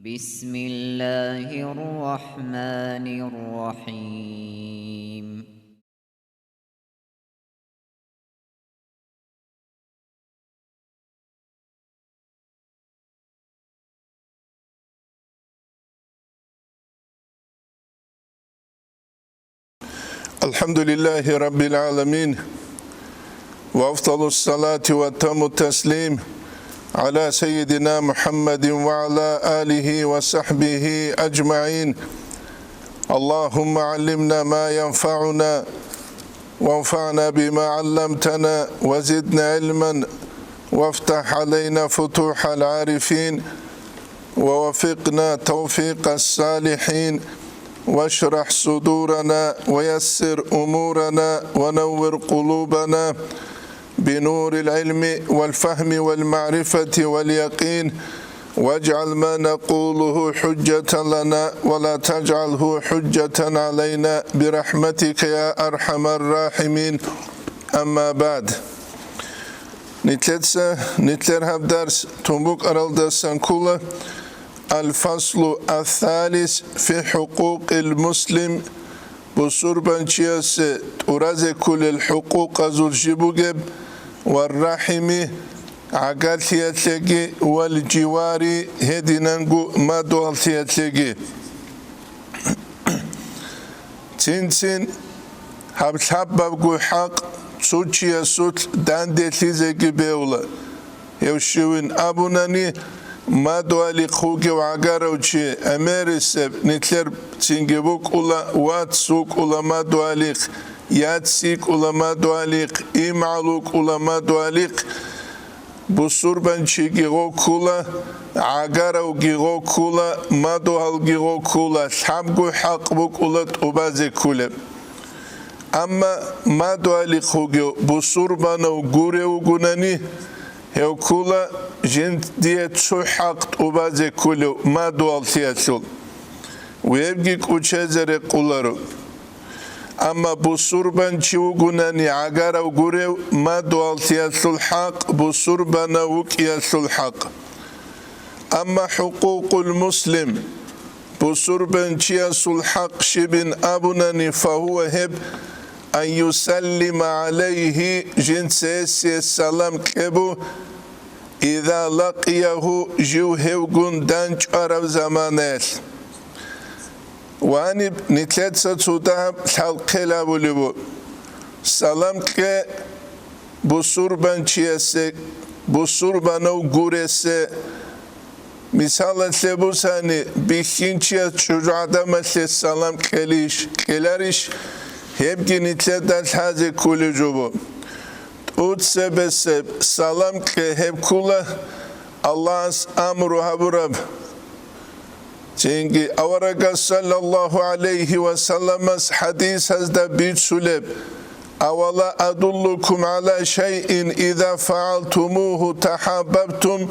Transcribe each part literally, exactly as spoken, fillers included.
بسم الله الرحمن الرحيم. الحمد لله رب العالمين، وأفضل الصلاة وأتم التسليم على سيدنا محمد وعلى آله وصحبه أجمعين. اللهم علمنا ما ينفعنا، وانفعنا بما علمتنا، وزدنا علما، وافتح علينا فتوح العارفين، ووفقنا توفيق الصالحين، واشرح صدورنا، ويسر أمورنا، ونور قلوبنا بنور العلم والفهم والمعرفة واليقين، واجعل ما نقوله حجة لنا ولا تجعله حجة علينا برحمتك يا أرحم الراحمين. أما بعد. Нилъеца, нилъер гьаб дарс тун букӀаралдасан ккола الفصل الثالث في حقوق المسلم, бусурбанчиясе тӀуразе кколел хӀукъукъазул жиб бугеб, والرحم, гӀагарлъиялъеги, والجوار, гьединанго мадугьаллъиялъеги. Цин-цин гьаб лъабабго хӀакъ цо чиясулъ данделъизеги бегьула. Гьев щивин абунани, мадугьалихъ вугев гӀагарав чи гӀемерисеб нилъер цинги вукӀула, вац вукӀула мадугьалихъ, яц йикӀула мадугьалихъ, имгӀал вукӀула мадугьалихъ, бусурбанчиги гъо ккула, гӀагаравги гъо ккула, мадугьалги гъо ккула, лъабго хӀакъ букӀула тӀубазе кколеб. Амма мадугьалихъ вугев бусурбанав гурев вугунани, гьев ккула жиндие цо хӀакъ тӀубазе кколев мадугьаллъиялъул, гьебги кӀучезе рекъоларо. Амма бусурбанчи вугунани гӀагарав гурев мадугьаллъиялъул хӀакъ, бусурбанав вукӀиялъул хӀакъ. Амма хӀукъукъул муслим, бусурбанчиясул хӀакъ щибин абунани, فهو, гьеб, أن يسلم عليه, жинца гьесие салам кьебу, إذا لقيه, жив гьевгун данчӀвараб заманаялъ. Ваниб нилъеца цо дагьаб лъалхъел абулеб бу. Салам кье бусурбанчиясе, бусурбанав гуресе. Мисалалъе бусани, бихьинчияс чӀужугӀадамалъе салам кьелищ, кьеларищ, гьебги нилъеда лъазе кколеб жо бу. ТӀуцебесеб салам кье гьеб ккула Аллагьас амру гьабураб. Цинги аварагас саллаллагьу гӀалайгьи ва салламас хӀадисазда бицулеб: «Авала адуллукум гӀала шайин иза фагӀалтумугьу тахӀаббабтум?»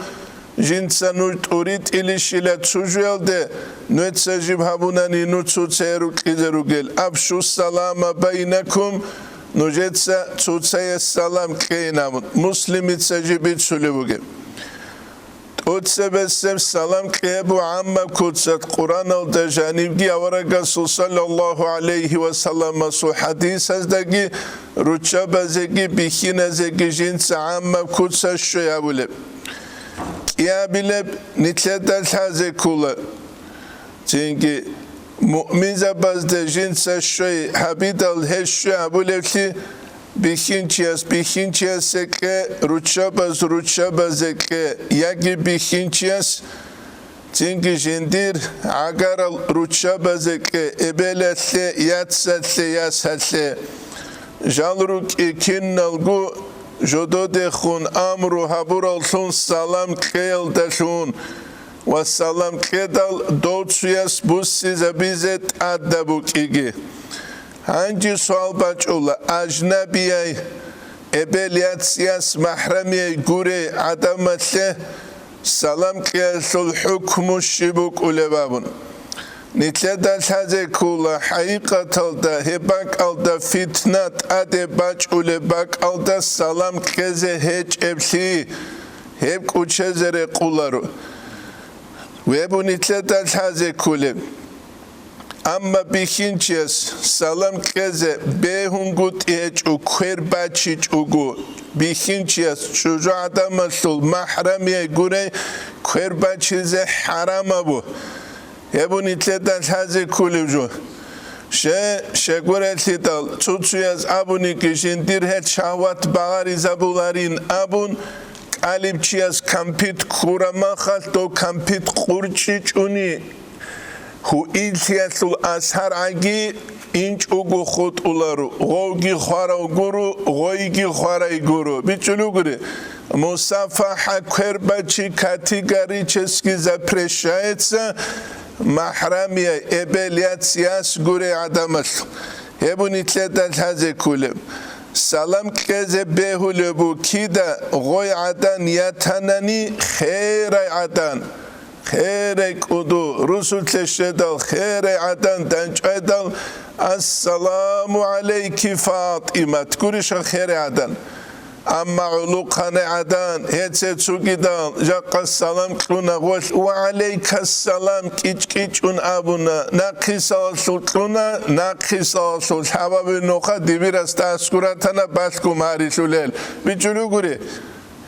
Жинца нуж тӀуритӀилищила цо жоялде, нужеца жиб гьабунани нуж цоцае рукӀине ругел: «Афшуссалама байнакум», нужеца цоцае салам кьейин абун, Муслимица жиб бицулеб бугеб. ТӀуцебесеб салам кье гьеб бу гӀаммаб куцалъ, Къуръаналда жанибги аварагасул саллаллагьу гӀалайгьи ва салламасул хӀадисаздаги, руччабазеги, бихьиназеги жинца гӀаммаб куцалъ щвей абулеб. КӀиабилеб нилъеда лъазе ккола. Цинги муъминзабазда жинца щвей гьабидал гьез щвей абулеблъи, бихьинчияс бихьинчиясе кье, руччабаз руччабазе кье, яги бихьинчияс, цинги жиндир гӀагарал руччабазе кье, эбелалъе, яцалъе, ясалъе. Жал рукӀи киналго жододехун амру гьабураллъун салам кьеялдалъун ва салам кьедал дов цуяс буссизабизе тӀадаб букӀиги. Гьанже суал бачӀула: ажнабияй, эбел-яцияс махӀрамияй гурей гӀадамалъе салам кьеялъул хӀукму щиб букӀулеб абун. Нилъеда лъазе ккола, хӀакъикъаталда гьеб бакӀалда, фитна тӀаде бачӀулеб бакӀалда салам кьезе гьечӀеблъи, гьеб кӀучезе рекъоларо. Гьеб нилъеда лъазе кколеб. Амма бихьинчияс салам кьезе бегьунгутӀи гьечӀо, квер бачичӀого, бихьинчияс чӀужугӀадамалъул махӀрамияй гурей квер бачизе хӀарамабу. Гьеб нилъеда лъазе кколеб жо. Ще, щегурелъидал цуцуяз абуниги жиндир гьел шагьват багъаризабуларин абун, кӀалибчияс кампит ккурамахалъ дов кампит къурчӀичӀуни, гьуиллъиялъул асар гӀаги инчӀого хутӀуларо, гъовги хварав гуро, гъойги хварай гуро. БичӀчӀулугури, мусафахӀа квербачи категорически запрещается, махӀрамия эбел-яц яс гурей гӀадамалъ. Гьеб нилъеда лъазе кколеб. Салам кьезе бегьулеб бу кида гъой гӀадан ятанани херай гӀадан. Херай кӀуду, русулъе щведал, херай гӀадан данчӀвайдал, «Ассаламу гӀалайки, ФатӀимат», гуриша херай гӀадан. Амма гӀулухъанай гӀадан, гьеце цугидал, жакъа салам кьуна гъолъ, «Ва гӀалайкассалам», кӀичӀ-кӀичӀун абуна, нахъисалалъул кьуна, нахъисалалъул лъабабил нуха дибирасда аскӀуратана балъгу марилъулел. БичӀчӀулугури.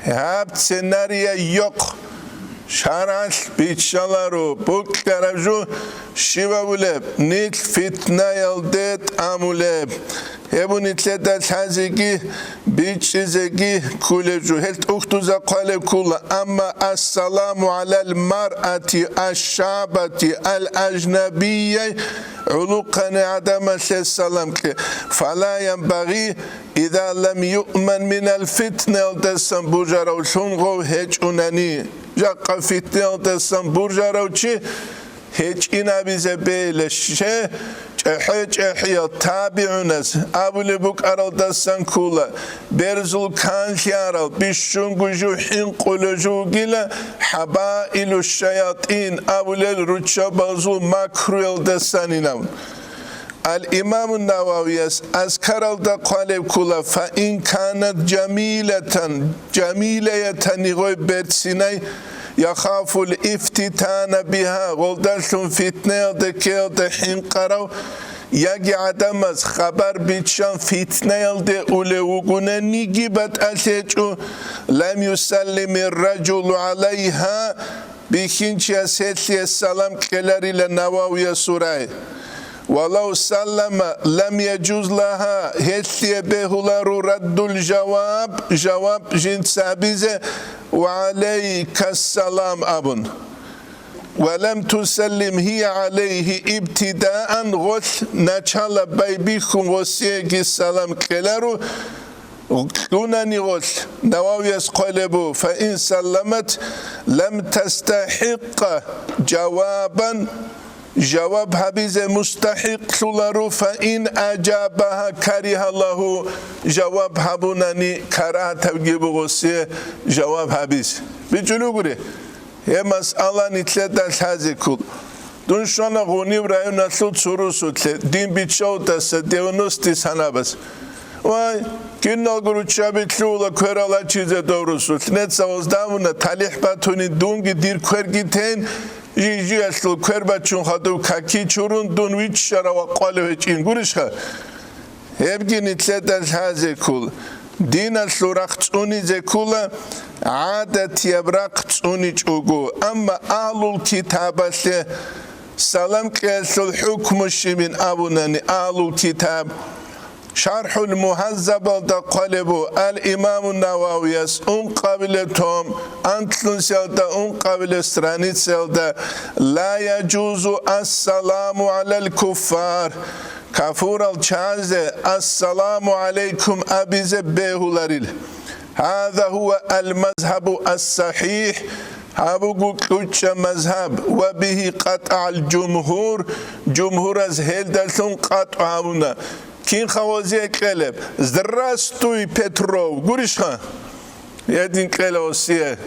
Гьаб сценария йокъ. ШаргӀалъ биччаларо, букьараб жо щиб абулеб, нилъ фитнаялде тӀамулеб. Гьеб нилъеда лъазеги бичӀчӀизеги кколеб жо. Гьел тӀухьдуза хъвалеб ккола, амма «Ассаламу гӀалал маръати ашшабати ал-ажнабияй», гӀулухъанай гӀадамалъе салам кье, «фала янбагъи иза лам юъман минал фитнаялдасан бужаравлъун гъов гьечӀунани». Жакъа фитнаялдасан бужарав чи гьечӀин абизе бегьилищ? ЧӀехӀе-чӀехӀиял табигӀунас абулеб букӀаралдасан ккола, берзул канлъи арал, бищунго жив хӀинкъулев жив вугила, хӀабаилу шаятӀин абулел руччабазул макруялдасанинав. Ал-Имаму Нававияс Азкаралда хъвалеб ккола, «Фа ин канат жамилатан», жамилаятани гъой берцинай, «яхафул ифтитана биха», гъолдалъун фитнаялде ккеялда хӀинкъарав, яги гӀадамаз хабар биччан фитнаялде улев вугонаниги батӀалъи гьечӀо, «лам юсаллимир ражулу гӀалайха», бихьинчияс гьелъие салам кьеларила Нававияс гурай. «Валав саллама лам яжуз лаха», гьелъие бегьуларо раддул жаваб, жаваб жинца абизе, «ва гӀалайкассалам» абун. «Ва лам тусаллим гьия гӀалайхи ибтидаан», гъолъ начало байбихьун гъосиеги салам кьеларо, кьунани гъолъ. Нававияс хъвалеб бу, «Фа ин салламат лам тастахӀикъа жавабан», жаваб гьабизе мустахӀикълъуларо, «фа ин ажабаха кариха лагьу», жаваб гьабунани карагьатабги бугъусе жаваб гьабизе. БичӀчӀулугури, гьеб масъала нилъеда лъазе ккола. Дун щвана Гъуниб районалъул цо русулъе, дин биччавудаса девяностый санабаз. Вай, киналго руччаби лъугьула кверал ачизе дов русулъ. Нецаваз давуна, талихӀ батуни, дунги дир кверги тейин, жи-жиялъул квер бачун хадув каки чурун, дун виччара ва къвалев гьечӀин гурищха? Гьебги нилъеда лъазе ккола. Диналъул рахъ цӀунизе ккола, гӀадатияб рахъ цӀуничӀого. Амма агьлул китабалъе салам кьеялъул хӀукму щибин абунани, агьлул китаб. ШархӀул Мугьаззабалда хъвалеб бу, ал-Имаму Нававияс ункъабилеб том, анлънусиялда ункъабилеб страницаялда, «Ла яжузу ассаламу гӀалал куффар», кафурал чагӀазе «Ассаламу гӀалайкум» абизе бегьуларил. «Гьаза гьува ал-мазгьабу ас-сахӀихӀ», гьаб буго кьучӀа мазгьаб, «ва бигьи къатӀагӀал жумгьур», жумгьураз гьелдалъун къатӀу гьавуна. Кинха гъозие кьелеб? «Здравствуй, Петров!» гурищха? Гьедин кьела гъосие.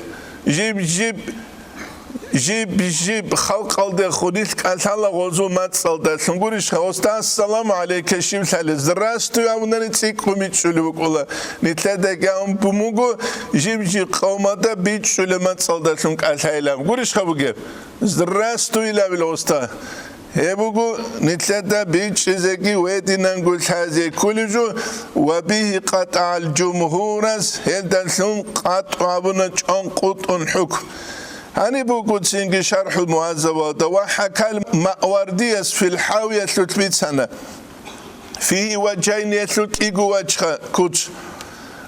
Жиб-жиб жиб-жиб халкъалде хунилъ кӀалъала гъозул мацӀалдалъун гурищха, гъосда «Ассаламу гӀалайка» щиб лъалеб? «Здравствуй» абунари цӀикӀкӀун бичӀчӀулеб букӀула. Нилъедаги абун буго, жиб-жиб къавмалда бичӀчӀулеб мацӀалдалъун кӀалъайилан гурищха бугеб? «Здравствуй» илабила гъосда. Гьеб буго нилъеда бичӀчӀизеги гьединанго лъазе кколеб жо, ва бигьи къатӀагӀал жумгьурас гьелдалъун къатӀу гьабуна чӀван-къутӀун хӀукм. Гьаниб буго цинги ШархӀул Мугьаззабалда ва хӀакал Маъвардияс фил Хавиялъулъ бицана. Фигьи важгьайни, гьелъул кӀиго важгьа куц.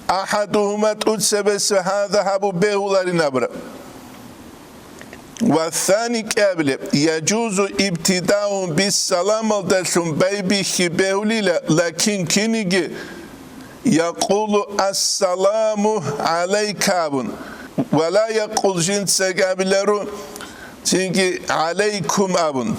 АхӀадугьума, тӀоцебесеб, гьаза, гьаб бегьуларин абураб. Ва сани кӀиабилеб, яжузу ибтидаун биссаламалдалъун байбихьи бегьулила, лакин киниги якъулу «Ассаламу гӀалайка» абун, ва ла якъул, жинцаги абиларо, цинги «гӀалайкум» абун.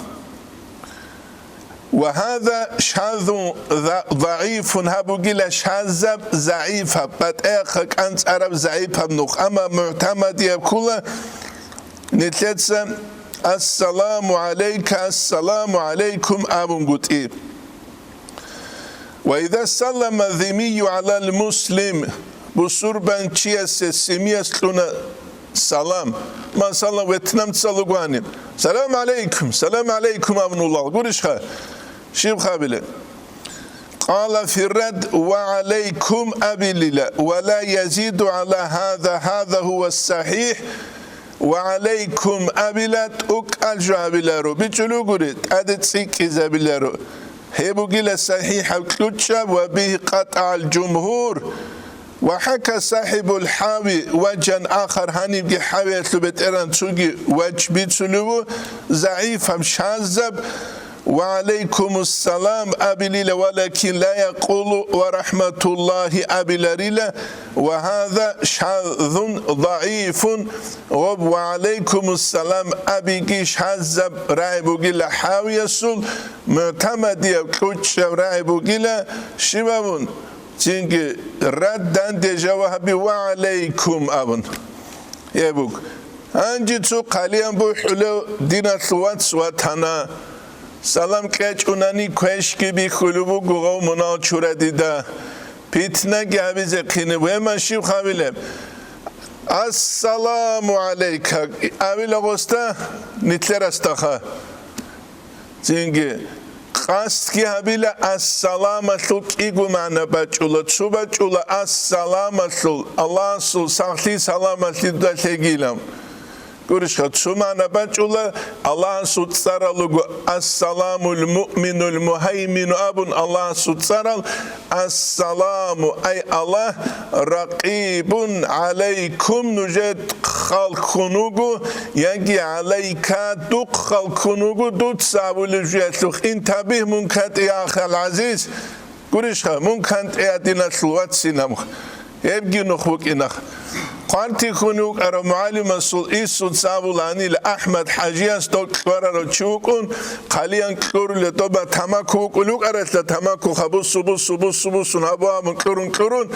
Ва гьаза шазун за-, загӀифун, гьаб бугила шазаб, загӀифаб, батӀа-, яхъа кӀанцӀараб загӀипаб нух, амма мугӀтамадияб ккула нилъеца «Ассаламу гӀалайка, ассаламу гӀалайкум» абунгутӀи. Ва иза саллама зиммию гӀалал муслим, бусурбанчиясе зиммияс кьуна салам. Масала, ветнамцал вугони, «Салам гӀалайкум, салам гӀалайкум» абун улал гурищха? Щиб хабиле? Къала фиррад «Ва гӀалайкум» абилила, ва ла язиду гӀала гьаза, гьаза гьува сахӀихӀ, «Ва гӀалайкум» абила, тӀукӀал жо гьабиларо, бичӀчӀулугури, тӀаде цӀикӀкӀизабиларо. Гьеб бугила сахӀихӀаб кьучӀаб ва бигьи къатӀагӀал жумгьур. Ва хӀака сахӀибул хӀави важгьан ахар, гьанибги хӀавиялъул бетӀеран цоги важгь бицулев ву, загӀифаб, шазаб, «Ва гӀалайкумуссалам» абилила, валакин ла якъулу «Ва рахӀматуллагьи» абиларила, ва гьаза шазун загӀифун, гъоб «Ва гӀалайкумуссалам» абиги шазаб рагӀи бугила хӀавиясул, мугӀтамадияб кьучӀаб рагӀи бугила щиб абун, цинги рад данде жаваб гьаби «Ва гӀалайкум» абун. Гьеб буго. Гьанже цо хъалиян бухӀулев диналъул вац ватана. Салам кьечӀунани квешги бихьулев буго гъов мунал чура дида. Питнаги гьабизе хъинеб. Гьеман щиб хабилеб? «Ассаламу гӀалайка» абила гъосда, нилъерасдаха. Цинги къасдги гьабила, ассаламалъул кӀиго магӀна бачӀула. Цо бачӀула ассаламалъул, Аллагьасул сахлъи саламалъи дуда лъегилан. Гурищха, цо магӀна бачӀула, Аллагьасул цӀарал руго, «Ассаламул муъминул мугьаймину» абун Аллагьасул цӀарал, «Ассаламу», ай Аллагь, «ракъибун гӀалайкум», нужер хал ккун вуго, яги «гӀалайка», духъ хал ккун вуго, дуца абулеб жуялъухъ, «Интабигь, мун кантӀе, я ахал гӀазиз», гурищха, «мун кантӀе, я диналъул вацинаб», гьебги нух букӀинах. Хъвартихьун вукӀарав мугӀалимасул инсуца абуланила, АхӀмад ХӀажияс дов кьварарав чи вукӀун, хъалиян кьурулев доба тамаку вукӀулев вукӀаралъа, тамаку хабусу, бусу, бусу, бусун гьабу абун кьурун, кьурун,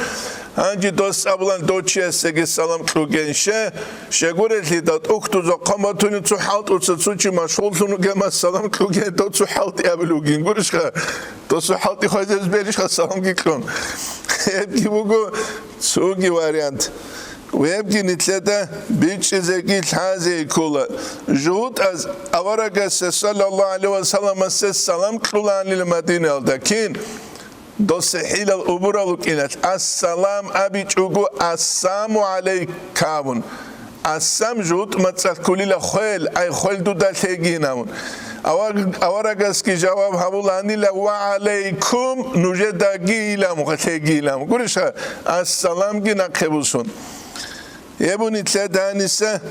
гьанже дос абулан, дов чиясеги салам кьугенща, щегурелъидал тӀухьдуза хъаматуни цо хӀалтӀуца цо чи машгъуллъун вугема салам кьуге, дов цо хӀалтӀи абулугин гурищха, дов цо хӀалтӀи хвезез берищха саламги кьун. Гьебги буго цоги вариант. Гьебги нилъеда бичӀчӀизеги лъазе ккола. ЖугьутӀаз аварагасе, саллаллагьу гӀалайгьи ва салламасе, салам кьулаанила Мадинаялда. Кин? Досехъилал убурал вукӀиналъ, «Ассалам» абичӀого, «Ассаму гӀалайка» абун. Ассам жугьутӀ мацӀалъ кколила хвел, ай хвел дуда лъегин абун. Авар-, аварагасги жаваб гьабуланила, «Ва гӀалайкум», нужедаги илам, лъеги илам. Гурищха, «Ассаламги» нахъе бусун. Гьеб нилъеда гьаниса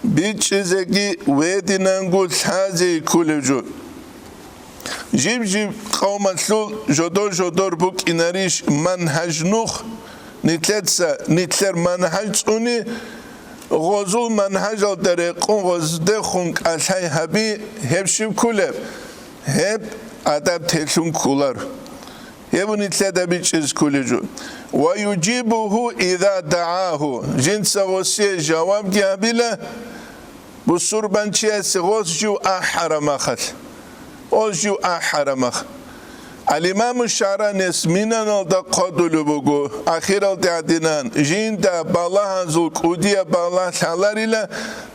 бичӀчӀизеги гьединанго лъазе кколев жо. Жиб-жиб къавмалъул жодор-жодор букӀинарищ манхӀаж нух, нилъеца нилъер манхӀаж цӀуни, гъозул манхӀажалда рекъон гъоздехун кӀалъай гьаби, гьеб щиб кколеб? Гьеб адаб телъун кколар. Гьеб нилъеда бичӀчӀизе кколев жо. «Ва южибуху иза дагӀагьу», жинца гъосие жавабги гьабила, Бусурбанчиясе гъос жив ахӀарамахалъ. Гъос жив ахӀарамах. Алимаму Шагьранияс Минаналда хъодулеб буго, ахиралде гӀадинан, жинда балагьазул кӀудияб балагь лъаларила,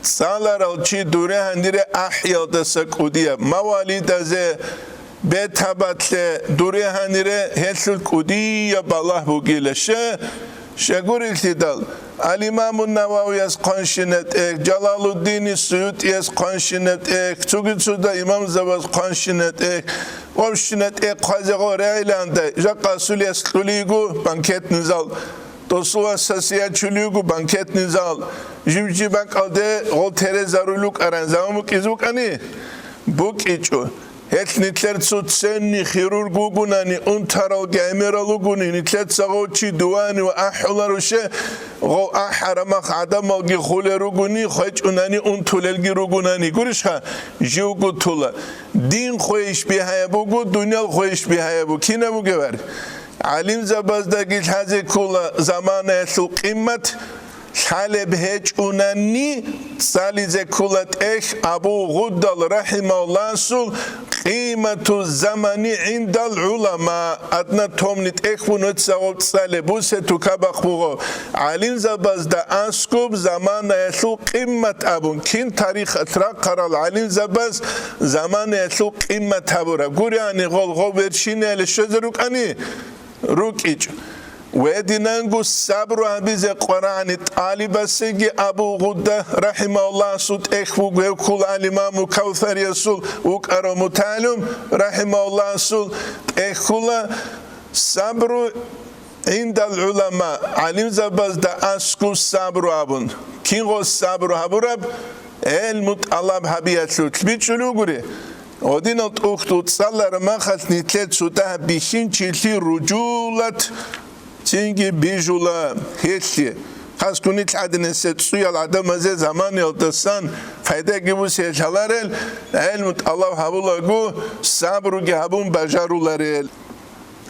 цӀаларал чи дуре гьанире ахӀиялдаса кӀудияб, мавалидазе, бетабатлъе дуре гьанире гьелъул кӀудияб балагь бугила. Щай? Щай гурелъидал, Ал-Имаму Нававияс хъанщина тӀехь, Жалалуддини СуютӀияс хъанщина тӀехь, цоги цода имамзабаз хъанщина тӀехь, гъобщина тӀехь хъвазе гъо регӀиланда, жакъа асулияс кьулиго банкетный зал, досул васасият чулиго банкетный зал, жиб-жиб бакӀалде гъол терезарулукаран заман букӀизе букӀани? БукӀичӀо. Гьелъ нилъер цо ценни хирург вугунани, унтарал гӀемерал вугуни, нилъеца гъов чи дувани ва ахӀуларуше, гъов ахӀарамах гӀадамалги хулер ругуни, хвечӀунани унтулелги ругунани. Гурищха, живго тула. Дин хвейищ бигьаяб буго, дуниял хвейищ бигьаяб буго. Кинаб бугеб гьар? ГӀалимзабаздаги лъазе ккола заманаялъул къимат, лъалеб гьечӀунани, цӀализе ккола тӀехь Абу Гъуддал рахӀимагьуллагьасул «Къимату замани гӀиндал гӀулама», адна томни тӀехь бунуца гъоб цӀалеб бусе тукабахъ буго. ГӀалимзабазда аскуб заманаялъул къимат абун, кин тарихалъ рахъарал гӀалимзабаз заманаялъул къимат гьабураб. Гурани гъол гъов вершинияли щвезе рукӀани? РукӀичӀ. Гьединанго сабру гьабизе къварагӀани тӀалибасеги Абу Гъудда рахӀимагьуллагьасул тӀехь вугев ккола Ал-Имаму Кавсариясул вукӀарав мутагӀалим рахӀимагьуллагьасул тӀехь ккола сабру гӀиндал гӀулама, гӀалимзабазда аскуб сабру абун. Кин гъос сабру гьабураб? ГӀелму тӀалаб гьабиялъулъ бичӀчӀулев гури. Гьединал тӀухьдул цӀалараб махалъ нилъер цо дагь бихьинчилъи ружулат цинги бижула гьелъи. Хасго нилъ гӀадинасда цӀуял гӀадамазе заманаялдасан пайдаги бусе лъаларел, гӀелму тӀалаб гьабулаго, сабруги гьабун бажаруларел.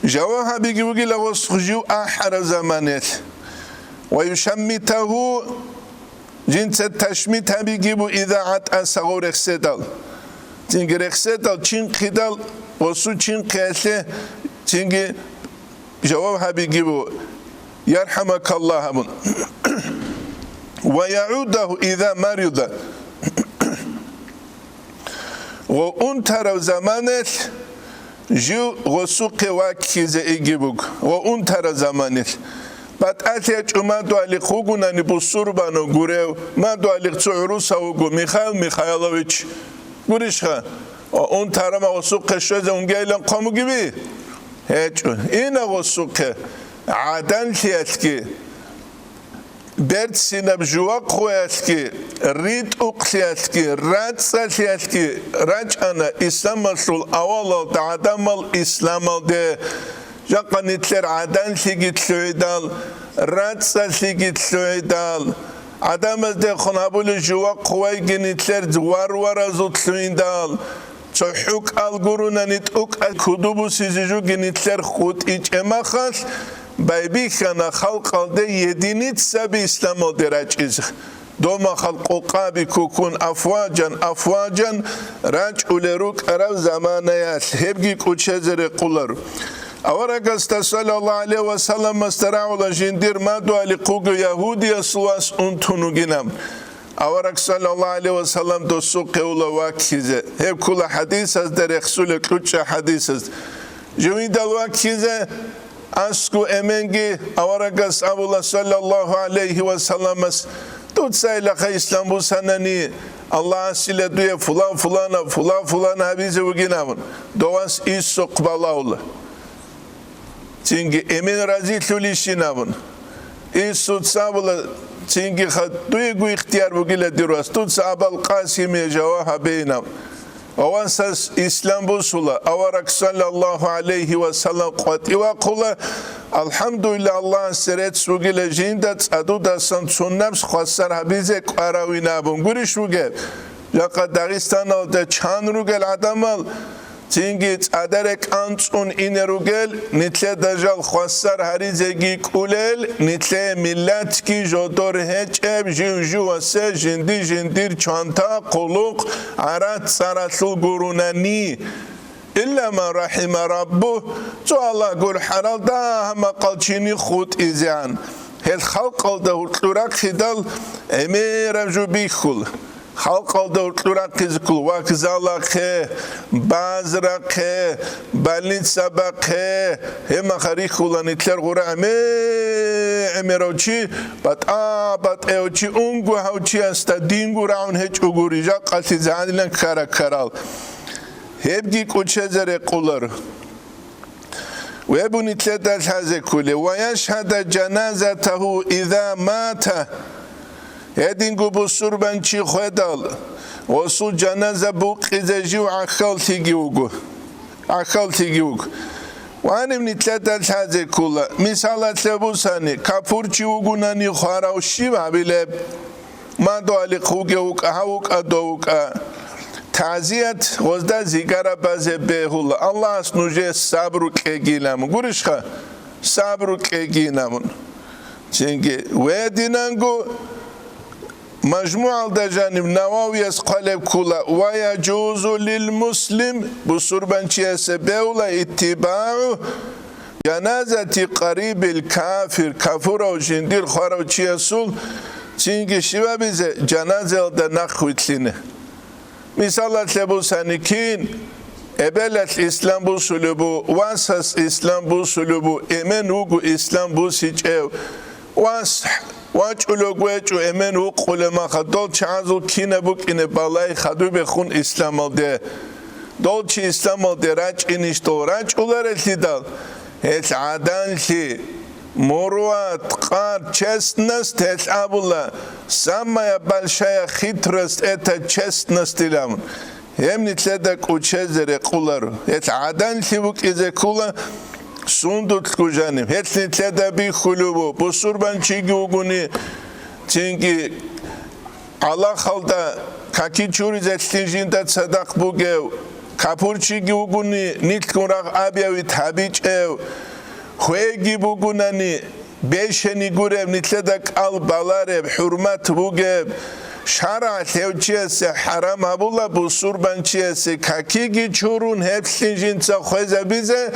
Жаваб гьабиги бугила гъос жив ахӀараб заманаялъ. Ва юшаммитагьу, жинца ташмит гьабиги бу иза гӀатӀаса гъов рехседал. Цинги рехседал чинхъидал, гъосу чинхъиялъе цинги жаваб гьабиги бу, «ЯрхӀамакаллагь», абун. Ва ягӀудагьу иза марида. Гъо унтарав заманалъ жив гъосухъе ваккизе иги буго. Гъо унтарав заманалъ. БатӀалъи ячӀун мадугьалихъ вугунани бусурбанав гурев, мадугьалихъ цо гӀурусав вуго, Михаил Михайлович. Гурищха? Гъо унтарав гъосухъе щвезе унгейилан хъван бугеби? ГьечӀо. Ина гъосухъе гӀаданлъиялъги, берцинаб жувахъуялъги, ритӀухълъиялъги, рацӀцӀалъиялъги рачӀана исламалъул авалалда гӀадамал исламалде. Жакъа нилъер гӀаданлъиги лъугӀидал, рацӀцӀалъиги лъугӀидал, гӀадамаздехун гьабулел жувахъуяйги нилъер варваразул лъугӀидал, цохӀо кӀал гурунани тӀукӀа кудубусизе жуги нилъер хутӀичӀемахалъ, байбихьана халкъалде единицаби исламалде рачӀизе. Домахал къокъаби ккуккун афваджан-афваджан рачӀулел рукӀараб заманаялъ гьебги кӀучезе рекъоларо. Аварагасда саллаллагьу гӀалайгьи ва салламасда рагӀула жиндир мадугьалихъ вуго ягьудиясул вас унтун вугинаб. Авараг саллаллагьу гӀалайгьи ва саллам досухъе ула ваккизе. Гьеб ккола хӀадисазда рехсулеб кьучӀа хӀадисаз. Живидал ваккизе аскӀу эменги аварагас абула саллаллагьу гӀалайгьи ва салламас: «Дуцайилаха ислам бусанани, Аллагьасила дуе фулан-фулана, фулан-фулана гьабизе вугин», – абун, довас иссухъ балагьула. Цинги эмен разилъулищин абун. Иссуца абула, цинги ха-, дуего ихтияр бугила дир вас, дуца Абал Къасимие жаваб гьабейин абун. Авасас ислам бусула, авараг саллаллагьу гӀалайгьи ва саллам къватӀивахъула, алхӀамдулиллагь, Аллагьасе рецц бугила жинда цӀадудасан цуннабс хвасар гьабизе кӀваравин абун. Гурищ бугеб? Жакъа Дагъистаналда чан ругел гӀадамал, Цинги цӀадаре кӀанцӀун ине ругел, нилъеда жал хвасар гьаризеги кӀулел, нилъее миллатги жодор гьечӀеб, жив-живасе жинди-жиндир чанта, хъулухъ, гӀарат-цӀаралъул гурунани. Илла ман рахӀима раббу, цо Аллагь гурхӀарал дагьа-макъал чини хутӀизегӀан. Гьел халкъалда гьуркьу рахъидал гӀемераб жо бихьула. Халкъалда гьуркьу рахъизе ккола вокзалахъе, базарахъе, больницабахъе, гьебмаха рихьула нилъер гъура гӀеме-, гӀемерав чи, батӀа-батӀияв чи, унго гьав чиясда динго рагӀун гьечӀогури, жакъалъе загьанилан ккара-ккарал. Гьебги кӀучезе рекъолар. Гьеб нилъеда лъазе кколеб: «Ва яшгьада жаназатагьу иза мата». Гьединго бусурбанчи хведал, гъосул жаназа букъизе жив гӀахьаллъиги вуго. ГӀахьаллъиги вуго. Ва гьаниб нилъеда лъазе ккола, мисалалъе бусани, капурчи вугунани хварав щиб гьабилеб? Мадугьалихъ вугев вукӀа, гьав вукӀа, дов вукӀа. ТагӀзият гъозда зигара базе бегьула. Аллагьас нужее сабру кьегилан. Гурищха? Сабру кьегилан. Цинги гьединанго мажмугӀалда жаниб Нававияс хъвалеб ккола: «Ва яжузу лил муслим», бусурбанчиясе бегьула, «иттибагӀу жаназати къарибил кафир», кафурав жиндир хварав чиясул цинги щибабизе, жаназаялда нахъвилълъине. Мисалалъе бусани, кин эбелалъ ислам бусулеб бу, васас ислам бусулеб бу, эмен вуго ислам бусичӀев, вас вачӀулев гьечӀо, эмен вукъулеб маха, дол чагӀазул кинаб букӀине балай хадубехун исламалде. Дол чи исламалде рачӀинищ дол рачӀуларелъидал, гьелъ гӀаданлъи, муруат, къад, честность, гьелъ абула, самая большая хитрость — это честность илан. Гьеб нилъеда кӀучезе рекъоларо. Гьелъ гӀаданлъи букӀизе ккола сундулъго жаниб. Гьелъ нилъеда бихьулеб бу, бусурбанчиги вугони, цинги гӀалахалда каки чуризелъин жинда цадахъ бугев, капурчиги вугони, нилъгун рагъ абиявит гьабичӀев, хвейги бугунани, бещани гуреб, нилъеда кӀал балареб, хӀурмат бугеб, шаргӀалъ гьев чиясе хӀарам гьабула бусурбанчиясе какиги чурун гьеблъин жинца хвезабизе,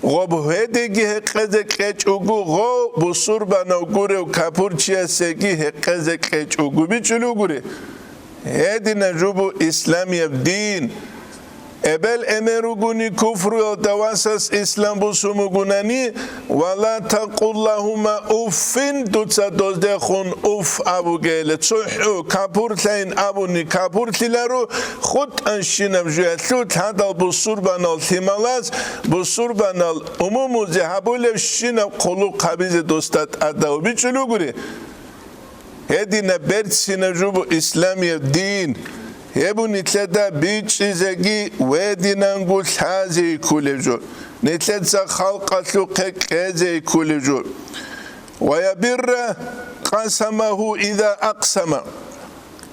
гъоб гьедеги гьекъезе кьечӀого, гъов бусурбанав гурев капурчиясеги гьекъезе кьечӀого бичӀчӀулев гури. Гьедина жубу исламияб дин. Эбел-эмен ругони куфруялда васас ислам бусун бугунани, «Ва ла такъул лагьума уффин», дуца доздехун уф абугейилан, цо хӀу капурлъайин абуни капурлъиларо, хутӀанщинаб жуялъул лъадал бусурбанал лъималаз, бусурбанал умумузе гьабулебщинаб хъулухъ гьабизе досда тӀадав бичӀчӀулев гури. Гьедина берцина жубу исламияб дин. Гьеб нилъеда бичӀчӀизеги гьединанго лъазе кколеб жо. Нилъеца халкъалъухъе кьезе кколеб жо. «Ва ябирра къасамагьу иза акъсама».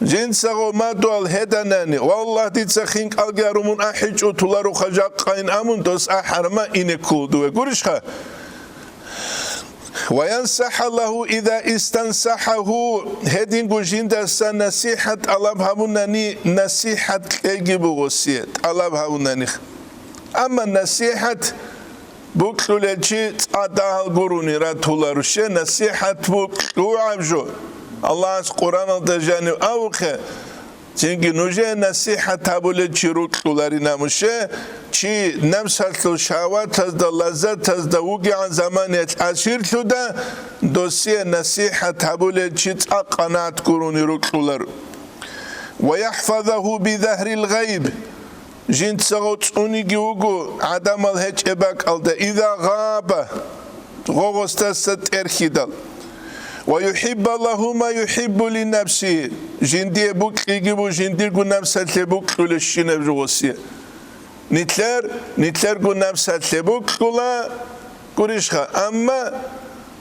Жинцаго мадугьал гьеданани, «Валлагь, дица хинкӀалги гьарун мун ахӀичӀо, толароха жакъайин», амун, дос ахӀарма ине кколдуве. Гурищха? «Ва янсахӀа лагьу иза истансахӀагьу», гьединго жиндаса насихӀат тӀалаб гьабунани, насихӀат кьеги буго гъосие, тӀалаб гьабунани. Амма насихӀат букьулел чи цӀадагьал гурони ратуларо, щай насихӀат букьугӀаб жо. Аллагьас Къуръаналда жанив абухъе, цинги нужее насихӀат гьабулел чи рукьуларина муше, чи напсалъул шагьаватазда, лаззатазда вугегӀан заманиялъ асирлъуда, досие насихӀат гьабулел чи цӀакъ къанагӀат гурони рукьулар. «Ва яхӀфазагьу би загьрил гъайб», жинцаго цӀуниги вуго гӀадамал гьечӀеб бакӀалда, «иза гъаба», гъогъосдаса тӀерхьидал. «Ва юхӀибба лагьу ма юхӀиббу ли нафсигьи», жиндие букьиги бу жиндирго напсалъе букьулебщинаб жо гъосие. Нилъер, нилъерго напсалъе букьула гурищха, амма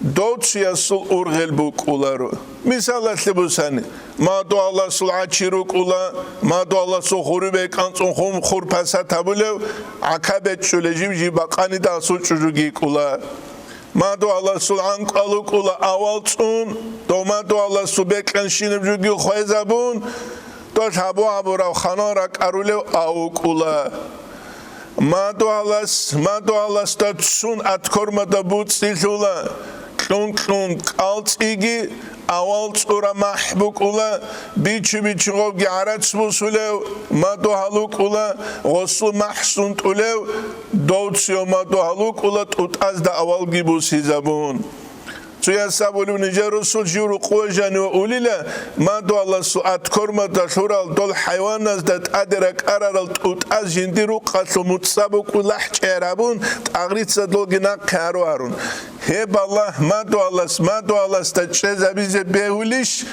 дов чиясул ургъел букӀуларо. Мисалалъе бусани, мадугьаласул гӀачи рукӀула, мадугьаласул хурубе кӀанцӀун хум-, хур-пасат гьабулев, гӀака бечӀчӀулев жив-жив бакъанидалъул чӀужуги йикӀула. Мадугьаласул гӀанкӀал вукӀула авал цӀун, дов мадугьаласул бекьанщинаб жуги хвезабун, дол гьабу-гьабурав ханал ракӀарулев ав вукӀула. Мадугьалас, мадугьаласда цун аткормада буцӀцӀилъула, кьун-кьун кӀалцӀиги, авал цӀура махӀ букӀула, бичу-бичу гъовги гӀарац бусулев, мадугьал вукӀула, гъосул махӀ сунтӀулев, дов цӀуяв мадугьал вукӀула тӀутӀазда авалги бусизабун. Цояс абулеб, нижер росул жив рукъуве жаниве улила, мадугьаласул аткормада лъурал дол хӀайваназда тӀаде ракӀарарал тӀутӀаз жиндир рукъалъул муцӀа букӀун лахӀчӀей гьарабун, тӀагърица долги нахъе гьаро гьарун. Гьеб Аллагь мадугьалас мадугьаласда чӀезабизе бегьулищ?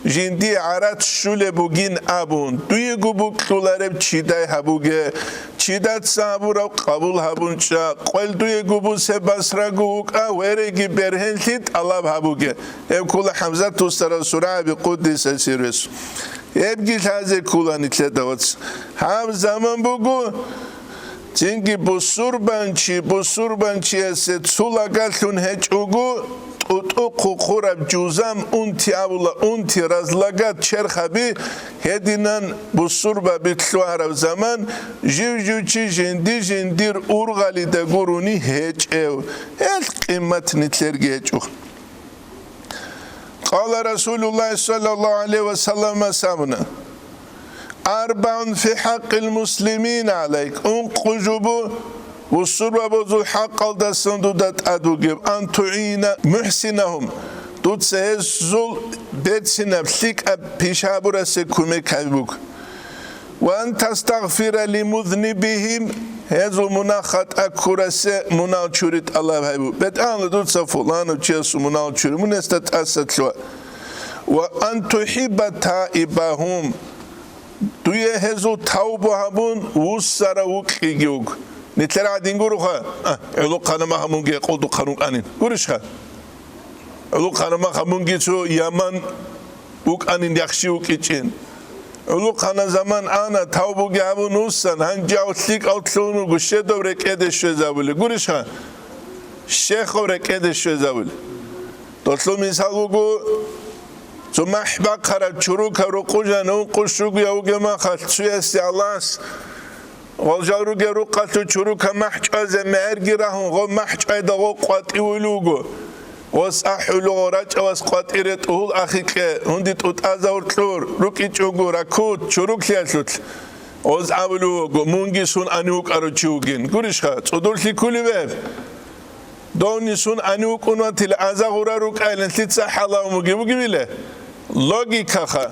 Жиндие гӀарац щулеб бугин абун, дуего букьулареб чидай гьабуге. Чидаца гьабураб къабул гьабун чӀа, къвел дуего бусе басраго вукӀа, вереги бергьенлъи тӀалаб гьабуге. Гьеб ккола ХӀамзат устарасул рагӀаби, къуддиса сирругьу. Гьебги лъазе ккола нилъеда, вац. Гьаб заман буго, цинги бусурбанчи бусурбанчиясе цо лагалъун гьечӀого, тӀутӀу хъухъураб жузам, унти абула, унти, разлагать, черхаби, гьединан бусурбаби лъугьараб заман, жив-жив чи жинди-жиндир ургъалида гурони гьечӀев, гьелъ къимат нилъерги гьечӀо. Къала Расулуллагь саллаллагьу гӀалайгьи ва саллам абуна: «АрбагӀун фи хӀакъил муслимин гӀалайк», ункъо жо бу бусурбабазул хӀакъалдасан дуда тӀад бугеб, «ан тугӀина мухӀсинагьум», дуца гьезул берцинаб, лъикӀаб пиш гьабурасе кумек гьабуг. «Ва ан тастагъфира лимузнибигьим», гьезул мунагь-хатӀа ккурасе мунагь чури тӀалаб гьабу. БетӀералда дуца фуланав чиясул мунагь чури, мун гьесда тӀаса лъугьа. «Ва ан тухӀибба таибагьум», дуе гьезул тавбу гьабун вуссарав вукьиги вуг. Нилъер гӀадин гуроха, а, гӀолохъанаб махъ мунги гьекъолдухъан вукӀанин. Гурищха? ГӀолохъанаб махъ мунги цо яман вукӀанин, яхщи вукӀичӀин. ГӀолохъанаб заман ана, тавбуги гьабун вуссана, гьанже гьав лъикӀав лъугьун вуго, щедав рекӀеде щвезабули. Гурищха? Щехав рекӀеде щвезабули. Долъул мисал буго, цо махӀ бахъараб чурукаб рукъу жан ункъо щуго явуге махалъ цуясе Аллагьас Гъол жал ругел рукъалъул чурукаб махӀ чӀвазе мегӀерги рагьун, гъо махӀ чӀвайда гъо къватӀивулев вуго. Гъос ахӀулев гъо рачӀа вас къватӀире тӀугьул ахикье, гьунди тӀутӀазавур кьур, рукӀичӀого ракут, чуруклъиялъулъ. Гъоз абулев вуго, мунги сун ани вукӀарав чи вугин. Гурищха, цӀудурлъи кколеб гьеб? Довни сун ани вукӀун ватила, аза гъура рукӀайилан лъица хӀалав муги бугевила? Логикаха.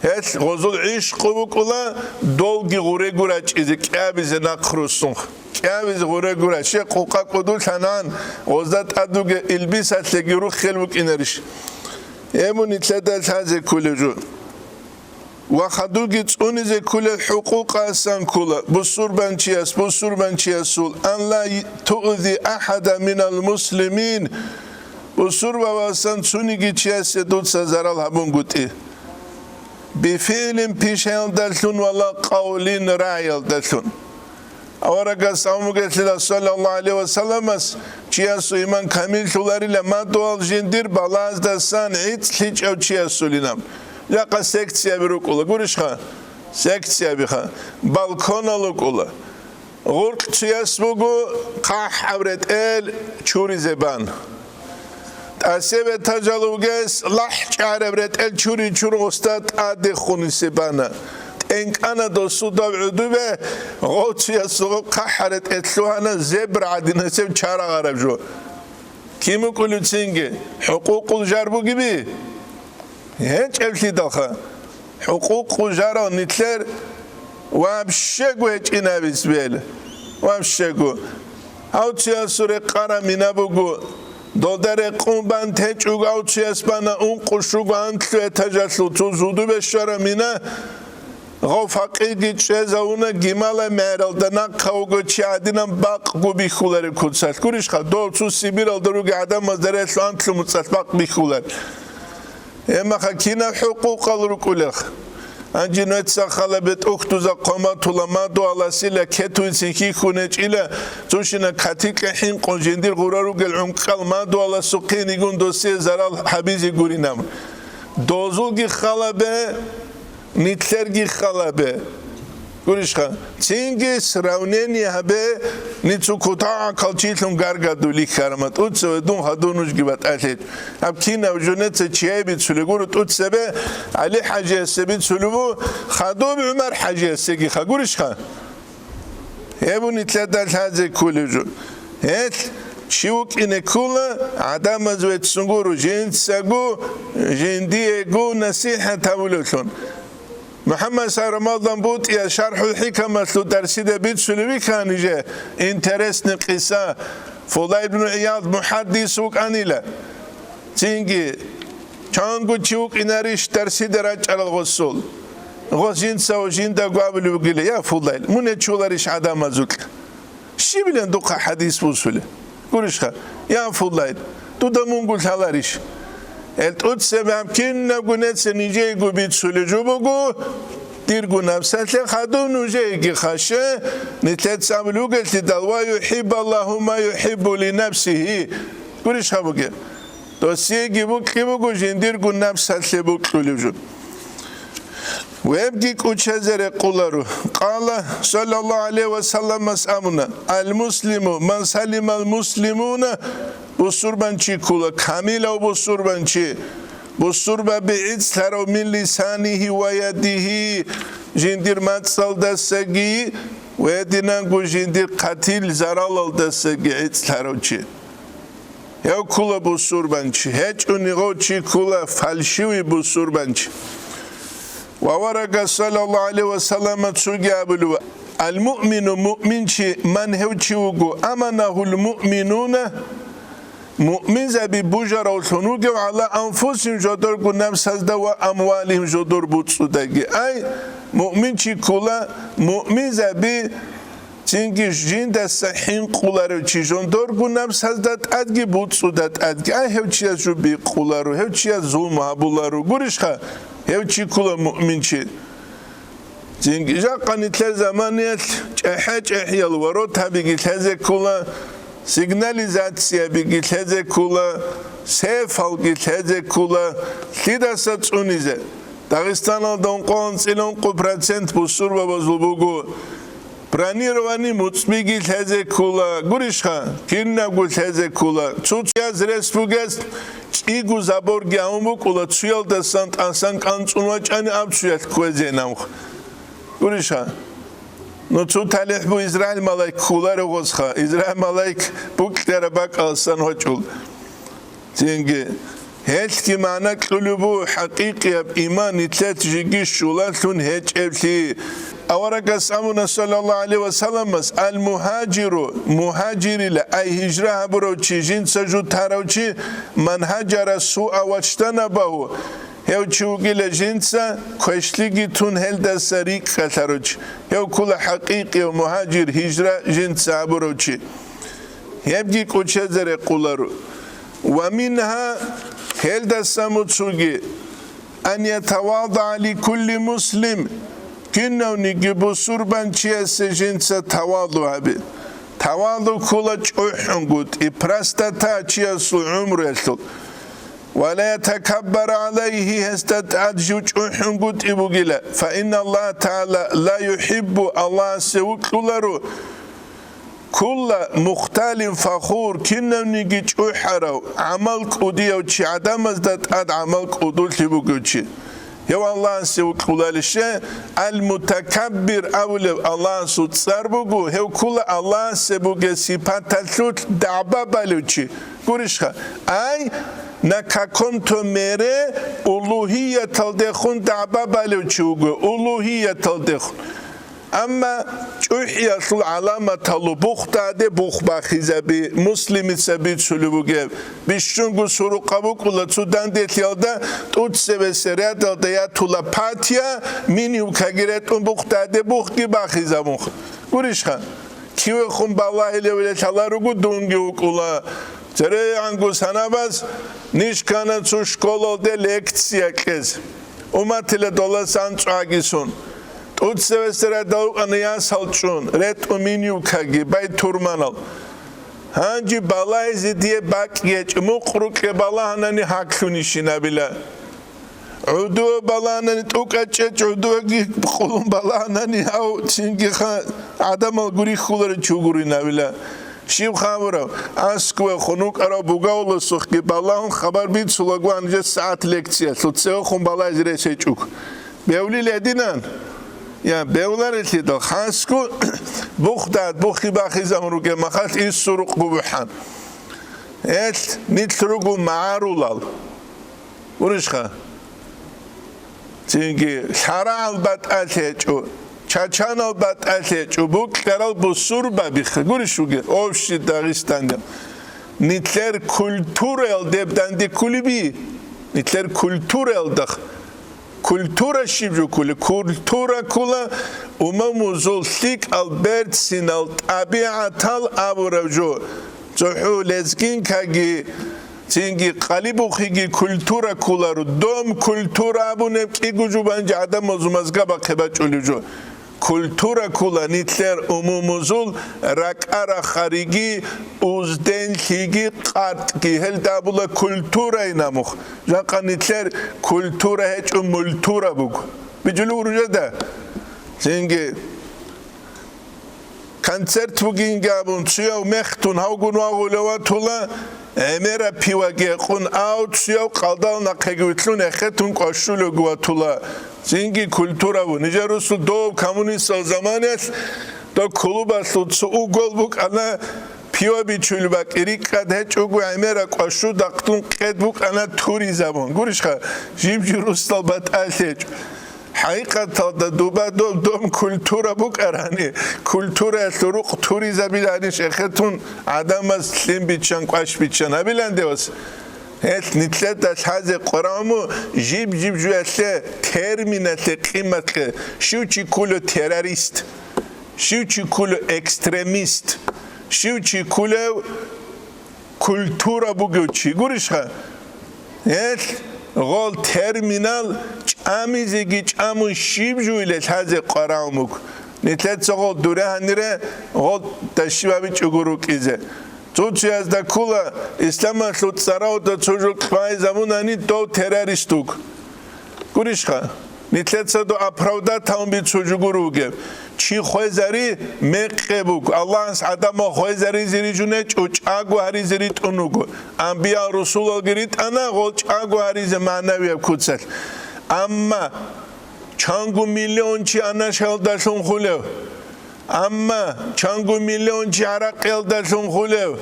Гьелъ гъозул гӀишкъу букӀула, долги гъурегу рачӀизе, кӀабизе нахъ руссун. КӀабизе гъурегу рачӀи, къукъа кӀудулъанан, гъозда тӀадуге илбисалъеги руххел букӀинарищ? Гьеб мун нилъеда лъазе кколев жо. Ва хадурги цӀунизе кколел хӀукъукъасан ккола, бусурбанчияс бусурбанчиясул, ан ла туъзи ахӀада минал муслимин, бусурбабасан цониги чиясе дуца зарал гьабунгутӀи. БифигӀлин пишаялдалъун ва ла къавлин рагӀиялдалъун. Аварагас абун бугелъила, саллаллагьу гӀалайгьи ва салламас, чиясул иман камиллъуларила мадугьал жиндир балаздасан гӀицӀлъичӀав чиясулинаб. Жакъа секцияби рукӀула, гурищха? Секциябиха. Балконал рукӀула. Гъуркь чияс буго хъахӀаб ретӀел чуризе бан. ТӀасеб этажал вугес лахӀчӀараб ретӀел чури-чур гъосда тӀаде хунесе бана. ТӀенкӀана досудав гӀудубе, гъов чиясул хъахӀа ретӀел лъугьана зебра гӀадинасеб чара гъараб жо. Кин букӀулев цинги, хӀукъукъул жар бугеби? ГьечӀеблъидалха. ХӀукъукъу жарал нилъер вообще-го гьечӀин абиз бел. Вообще-го. Гьав чиясул рекъараб мина буго. Долда рекъун бан течӀого гьав чияс бана ункъо щуго анлъу этажалъул цо зудубе щвараб мина. Гъов факъирги чӀезавуна гималай мегӀералда нахъа вуго чи гӀадинан бакъго бихьулареб куцалъ. Гурищха, дов цо Сибиралда ругел гӀадамазда релълъун анлъго муцӀалъ бакъ бихьулар. Гьебмаха кинаб хӀукъукъал рукӀулех? Гьанже нугьеца хала бетӀухьдуза хъван батула, мадугьаласила кетуйцин хьихьун гьечӀила, цущина катикьа хӀинкъун жиндир гъура ругел гӀункӀкӀал мадугьаласухъе нигун досие зарал гьабизе гуринаб. Дозулги хала бе, нилъерги хала бе. Гурищха, цинги сравнение гьабе, ницу кутагӀакал чилъун гаргадулихьарама, тӀуцеве дун хадур нужги батӀалъе. Гьаб кинав жунеца чияй бицулеб гуро, тӀуцебе ГӀали-хӀажиясе бицулеб бу, хадуб ГӀумар-хӀажиясеги ха, гурищха? Гьеб нилъеда лъазе кколеб жо. Гьелъ чи вукӀине ккола, гӀадамаз веццун гуро, жинцаго, жиндиего насихӀат гьабулевлъун. МухӀаммад Сарамалдан БутӀия ШархӀул ХӀикамалъул дарсида бицулев вихьани же интересный къиса, Фудай ибн ГӀияд мухӀаддис вукӀанила. Цинги, чанго чи вукӀинарищ дарсида рачӀарал гъосул? Гъос жинцав жиндаго абулев вугила: «Я Фудай, мун гьечуларищ гӀадамазукь?» Щибилан духъа хӀадис бусулеб? Гурищха, я Фудай, дуда мунго лъаларищ? Гьел тӀуцеб гьаб кинабго нецин нижейго бицулеб жо буго, дирго напсалъе хадуб нужееги хаше, нилъеца абулев вугелъидал: «Ва юхӀиббу Аллагьу ма юхӀиббу ли нафсигьи». Гурищха бугеб? Досиеги букьи буго жиндирго напсалъе букьулев жо. Вебги кӀучазе рекъуларо. Къала саллаллагьу гӀалайгьи ва салламас абуна: «Ал-муслиму ман салимал муслимуна», бусурбанчи ккола, камилав бусурбанчи, бусурбаби гӀицӀлъарав, «мин лисанигьи ва ядигьи», жиндир мацӀалдасаги ва гьединанго жиндир хъатил заралалдасаги гӀицӀлъарав чи. Гьев ккола бусурбанчи, гьечӀони гъов чи ккола фальшивый бусурбанчи. Ва аварагас саллаллагьу гӀалайгьи ва саллама цоги абулев: «Ал-муъмину», муъминчи, «ман», гьев чи вуго, «аманагьул муъминуна», муъминзаби бужаравлъун вугев, «гӀала анфусигьим», жодорго напсазда, «ва амвалигьим», жодор буцӀцӀудаги. Ай, муъминчи ккола, муъминзаби Цинги жиндаса хӀинкъуларев чи жодорго напсазда тӀадги буцӀцӀуда тӀадги, ай, гьев чияс жо бикъуларо, гьев чияс зулму гьабуларо, гурищха, гьев чи ккула муъминчи. Цинги жакъа нилъер заманаялъ чӀехӀе-чӀехӀиял воротабиги лъезе ккула, сигнализациябиги лъезе ккула, сейфалги лъезе ккула, лъидаса цӀунизе? Дагъистаналда ункъо-анцӀила ункъо процент бусурбабазул буго. Бронирование муцӀбиги лъезе ккула, гурищха, кинабго лъезе ккула. Цо-цояз рес бугес кӀиго заборги гьавун букӀула, цуялдасан тӀасан кӀанцӀун вачӀани аб цуялъ кквезейин абха. Гурищха? Ну, цо талихӀ бу Израиль малаик кколарев гъосха. Израиль малаик букьараб бакӀаласан вачӀул. Цинги, гьелъги магӀна кьулеб буго хӀакъикъияб иман нилъер жеги щулалъун гьечӀеблъи. Аварагас абуна, саллаллагьу гӀалайгьи ва салламас: «Ал-мугьажиру», мугьажирила, ай, гьижра гьабурав чи, жинца жо тарав чи, «ман гьаджара суа ваджтанабагьу», гьев чи вугила жинца квешлъиги тун гьелдаса рикӀкӀалъарав чи. Гьев ккула хӀакъикъияв мугьажир, гьижра жинца гьабурав чи. Гьебги кӀочезе рекъоларо. Ва мингьа, гьелдаса муцуги, ан ятавадагӀа ликулли муслим, кинавниги бусурбанчиясе жинца таваду гьабе. Таваду ккола чӀухӀунгутӀи, простота чиясул гӀумруялъул. Ва ла ятакаббар гӀалайгьи, гьесда тӀад жив чӀухӀунгутӀи бугила, фа инна Аллагьа тагӀала ла юхӀиббу, Аллагьасе вукьуларо, кулла мухталин фахур, кинавниги чӀухӀарав, гӀамал кӀудияв чи, гӀадамазда тӀад гӀамал кӀудулъи бугев чи. Гьев Аллагьасе вукьулалище? Ал-Мутакаббир абулев Аллагьасул цӀар буго, гьев ккула Аллагьасе бугеб сипаталъулъ дагӀба балев чи. Гурищха? Ай, на каком-то мере улугьияталдехун дагӀба балев чи вуго, улугьияталдехун. Амма чӀухӀиялъул гӀаламаталу бух тӀаде бух бахизаби, Муслимица бицулеб бугеб. Бищунго сурукъа букӀула цо данделъиялда, тӀуцевесел рядалда ятула патия, минивкаги ретӀун бух тӀаде бухги бахизабун. Гурищха? Кивехун балагьилевлъала руго дунги вукӀула. ЦерегӀанго санабаз ниж ккана цо школалде лекция кьез. Умматила доласан цӀвагисун. ТӀуцевесда радал вукӀана ясал чӀун, ретӀун минивкаги, бай турманал. Гьанже балагьизе дие бакӀ гьечӀ, мукъ рукӀе балагьанани гьаклъунищинабила. ГӀодов балагьанани тӀукӀа чӀечӀ, гӀодовги къулун балагьанани гьав цинги ха-, гӀадамал гурихьуларев чи гуринавила. Щиб хабурав, аскӀове хун вукӀарав бугавуласухъги балагьун хабар бицулаго гьанже сагӀат лекциялъул цевехун балагьизе рес гьечӀого. Бевлил гьединан? Я, бевларелъидал хасго бух дад, бухги бахизабун ругеб махалъ иссурухъ губухӀан. Гьелъ нилъ руго магӀарулал. Гурищха? Цинги лъарагӀал батӀалъи гьечӀо, чачанал батӀалъи гьечӀо, букьарал бусурбабиха. Гурищ вугев? Общий Дагъистанил. Нилъер культураял деб данде ккулеби? Нилъер культураялдах. Культура щиб жо ккулеб? Культура ккула умумузул лъикӀал берцинал тӀабигӀатал абураб жо. ЦохӀо лезгинкаги, цинги къалибухъеги культура кколаро, дом культура абунеб кӀиго жо бан жо гӀадамазул мазгабахъе бачӀулев жо. Культура ккола нилъер умумузул ракӀа-рахариги, узденлъиги, къартӀги. Гьелда абула культурай намух. Жакъа нилъер культура гьечӀо, мультура буго. БичӀулев гуружада? Цинги концерт бугинги абун, цуяв мехтун гьавгун вагъулев ватула, гӀемера пиваги гьекъун, ав цуяв къалдал нахъеги вилълъун эхетун кӀващулевги ватула. Цинги культура бу. Нижер русул дов коммунистал заманаялъ дов клубалъул цо угол букӀана, пива бичулеб бакӀи рикӀкӀад гьечӀого, гӀемера кӀващу дахъдун къед букӀана туризабун. Гурищха, жиб-жи русдал батӀалъи гьечӀо. ХӀакъикъаталда дуба доб дом культура букӀарани, культураялъул рукъ туризабилани шехетун гӀадамаз лъим биччан, кӀващ биччан гьабилан девас. Гьелъ нилъеда лъазе къвараму жиб-жиб жуялъе терминалъе къиматлъе, щив чи ккулев террорист, щив чи ккулев экстремист, щив чи ккулев культура бугев чи гурищха? Гьелъ гъол терминал чӀамизеги чӀамун щиб жуйилел лъазе къварагӀун буго. Нилъеца гъол дуре гьанире гъол дашивабичӀого рукӀизе. Цо-цоязда ккула, исламалъул цӀаравда цо жо кьвайзабунани дов террорист вуго. Гурищха? Нилъеца дов оправдать гьавун бицун жугур вугев. Чи хвезари мекъи буго. Аллагьас гӀадамал хвезаризе рижунечӀо, чӀаго гьаризе ритӀун вуго. Амбиял-русулалги ритӀана гъол чӀаго гьаризе магӀнавияб куцалъ. Амма чанго миллион чи анашалдалъун хулев, амма чанго миллион чи гӀаракъиялдалъун хулев,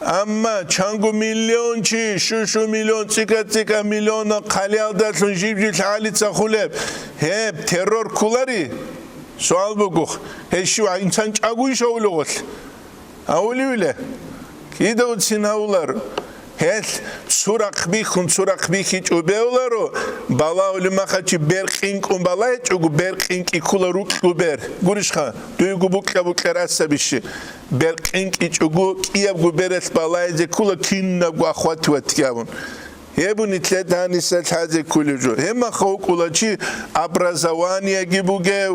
амма чанго миллион чи, щу-щу миллион, цӀикӀа-цӀикӀа миллион хъалиялдалъун жиб-жиб лъагӀалица хулеб, гьеб террор кколари? Суал бугох, гьей щив инсан чӀаго иш авулев гъолъ? Авулевиле? Кидавцин гьавулар. Гьелъ цурахъ бихьун, цурахъ бихьичӀо бевларо, балагьулев махачи беркъинкӀун балагьичӀого, беркъинкӀи ккула рукьго бер. Гурищха, дуйго букьа-букьа расабищи. БеркъинкӀичӀого кӀиябго бералъ балагьизе ккула кинабго ахвативатги абун. Гьеб нилъеда гьаниса лъазе кколев жо. Гьеб махав вукӀула чи образованиеги бугев,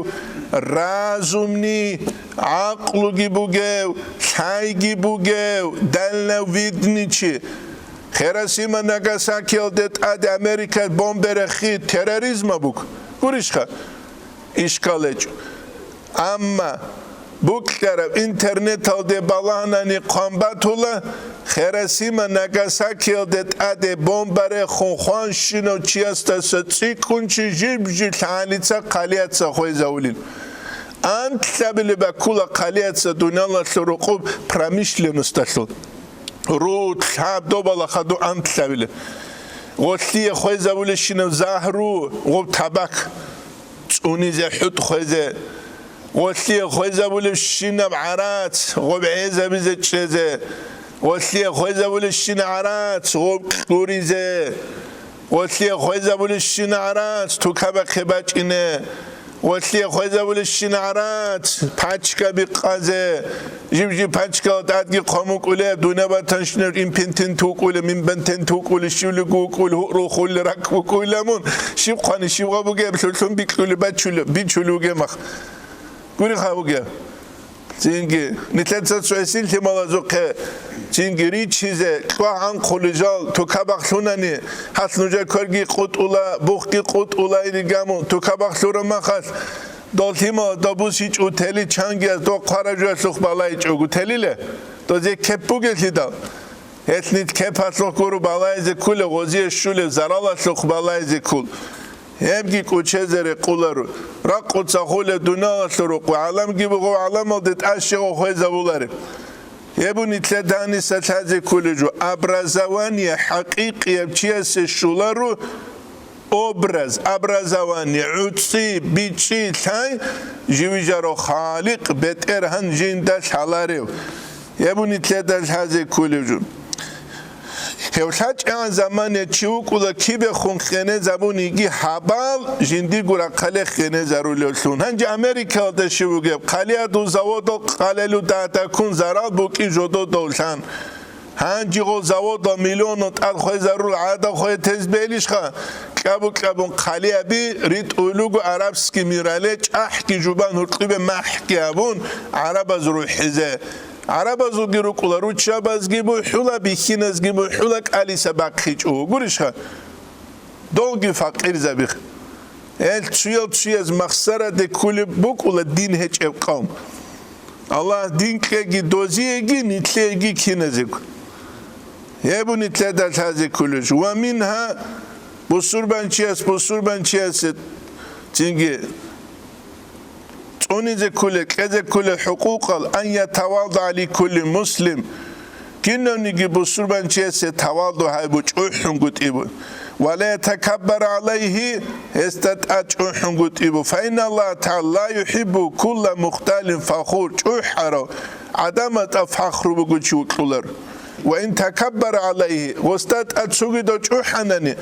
разумни, гӀакълуги бугев, лъайги бугев, дальновидный чи. Хиросима-Нагасакиялде тӀаде Америкаялъ бомба рехи терроризма буго. Гурищха? Ишкал гьечӀо. Амма букьараб интернеталде балагьанани хъван батула, Хиросима-Нагасакиялде тӀаде бомба рехун хванщинав чиясдаса цӀикӀкӀун чи жиб-жиб лъагӀалица хъалияца хвезавулин. Антлъабилеб баккула хъалияца дуниялалъул рукъуб промышленносталъул. Ру, лъаб, добала хадуб антлъабилеб. Гъолъие хвезавулещинав загьру, гъуб табак цӀунизе, хӀутӀ хвезе, Гъолъие хвезабулебщинаб гӀарац гъоб гӀезабизе чӀезе, гъолъие хвезабулебщинаб гӀарац гъоб кьуризе, гъолъие хвезабулебщинаб гӀарац тукабахъе бачӀине, гъолъие хвезабулебщинаб гӀарац пачка бикъазе, жиб-жиб пачкала тӀадги хъван букӀулеб, дуня батанщинаб импотент вукӀулеб, импотент вукӀулеб, щивлиго вукӀулеб, гьурул хулле рак букӀулеб мун, щиб хъвани, щиб гъаб бугеб, лъугьун бикьулеб, бачулеб, бичулев вугеб мах. Гури хъа вугеб. Цинги, нилъеца цо гьесин лъималазухъе, цинги ричизе, кьвагь анхъули жал, тукабахъ лъунани, гьалъ нужер кверги къутӀула, бухги къутӀула, иригаму, тукабахъ лъура махалъ, дол лъимал добусичӀо тели чангияз дол хъваражуялъухъ балайчӀого телиле, дозе кеп бугелъидал. Гьелъ нилъ кепалъухъ гуро балайзе кколеб, гъозие щолеб заралалъухъ балайзе ккол. Гьебги кӀучезе рекъоларо. Ракъуца хулеб дуниялалъул рукъу гӀаламги буго, гӀаламалде тӀащего хвезабулареб. Гьеб нилъеда гьаниса лъазе кколеб жо. Образование хӀакъикъияб чиясе щоларо, образ, образование, гӀуцӀи, бичӀчӀи лъай, живижаро Халикъ, БетӀергьан жинда лъаларев. Гьеб нилъеда лъазе кколеб жо. Гьев лъачӀегӀан замане чи вукӀула кибехун хенезабун йиги гьабал, жиндирго рахъале хенезарулевлъун. Гьанже Америкалда щив вугеб, хъалиядул заводал къалелу дагьдаккун зарал букӀи жододав лъан. Гьанжего заводал миллионал тӀад хвезарул гӀадаб хве тез белищха, кьабу-кьабун хъалиаби ритӀуй руго арабский мирале, чӀахӀги жубан гьуркьибе махӀги абун гӀарабаз рухӀизе. ГӀарабазулги рукӀула, руччабазги бухӀула, бихьиназги бухӀула, кӀалиса бахъичӀо гурищха? Долги факъирзабих. Гьел чиял чияз махсараде ккулеб букӀула дин гьечӀеб къавм. Аллагь дин кьеги дозиеги, нилъееги киназего. Гьеб нилъеда лъазе кколеб жо. Ва мингьа, бусурбанчияс бусурбанчиясе цинги цӀунизе кколеб, кьезе кколеб хӀукъукъал, ан ятавалда гӀали кулли муслим, кинавниги бусурбанчиясе тавалду гьайбу, чӀухӀунгутӀибу, ва ла ятакаббар гӀалайгьи, гьесда тӀад чӀухӀунгутӀибу, фаинналлагьа тагӀала ла юхӀиббу кулла мухталин фахур, чӀухӀарав, гӀадамал тӀад фахру бугев чи вукьулар. Ва ин такаббара гӀалайгьи, гъосда тӀад цогидав чӀухӀанани,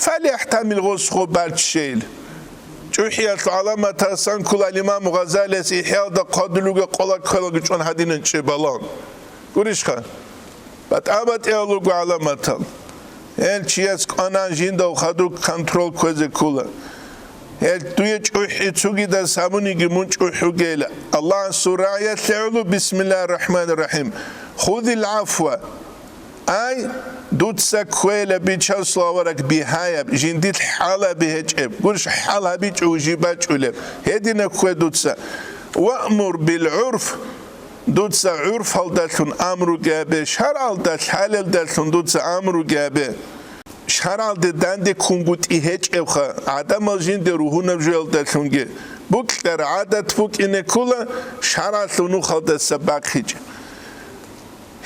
фалъяхӀтамил, гъос гъо баччейил. ЧӀухӀиялъул гӀаламатасан ккола имам Гъазалияс ИхӀяалда хъвадулев вугеб къола кколаги чӀун гьадинан чӀебала. Гурищха? БатӀа-батӀиял руго гӀаламатал. Гьел чияс кӀванан жиндав хадуб контрол кквезе ккола. Гьел дуе чӀухӀи цугидас гьабуниги мун чӀухӀугейила. Аллагьасул рагӀиялъе гӀоло, бисмиллагьир рахӀманир рахӀим. Худил гӀафва. Ай, дуца кквейила бичасул авараг бигьаяб, жиндилъ хӀалаби гьечӀеб, гурищ хӀал гьабичӀого жиб бачӀулеб, гьединаб ккве дуца. Ваъмур бил гӀурф, дуца гӀурфалдалъун амруги гьабе, шаргӀалда лъалелдалъун дуца амруги гьабе. ШаргӀалде данде ккунгутӀи гьечӀебха, гӀадамал жинде ругьунаб жоялдалъунги, букьараб гӀадат букӀине ккола, шаргӀалъул нухалдаса бахъичӀеб.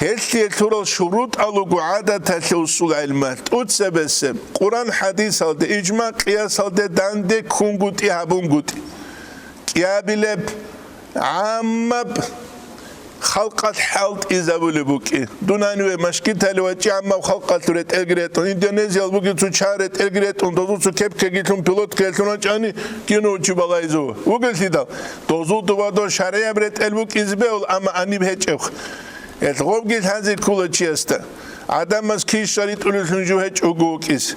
Гьелъие лъурал шурутӀал руго гӀадаталъе усул гӀелмалъ, тӀуцабесеб, Къуран хӀадисалде, ижма-къиясалде данде ккунгутӀи гьабунгутӀи. КӀиабилеб, гӀаммаб халкъалъ хӀалтӀизабулеб букӀи. Дун гьаниве машгиталев вачӀи гӀаммаб халкъалъул ретӀелги ретӀун, Индонезиял буги цо чагьар ретӀелги ретӀун, дозул цо кепкаги лъун, пилоткаги лъун вачӀани, кино чи балайзу. Вугелъидал, дозул дубадо шаргӀияб ретӀел букӀизе бегьул, амма гьаниб гьечӀебха. Гьелъ гъобги лъазе ккола чиясда, гӀадамаз киша ритӀулевлъун жо гьечӀого вукӀизе.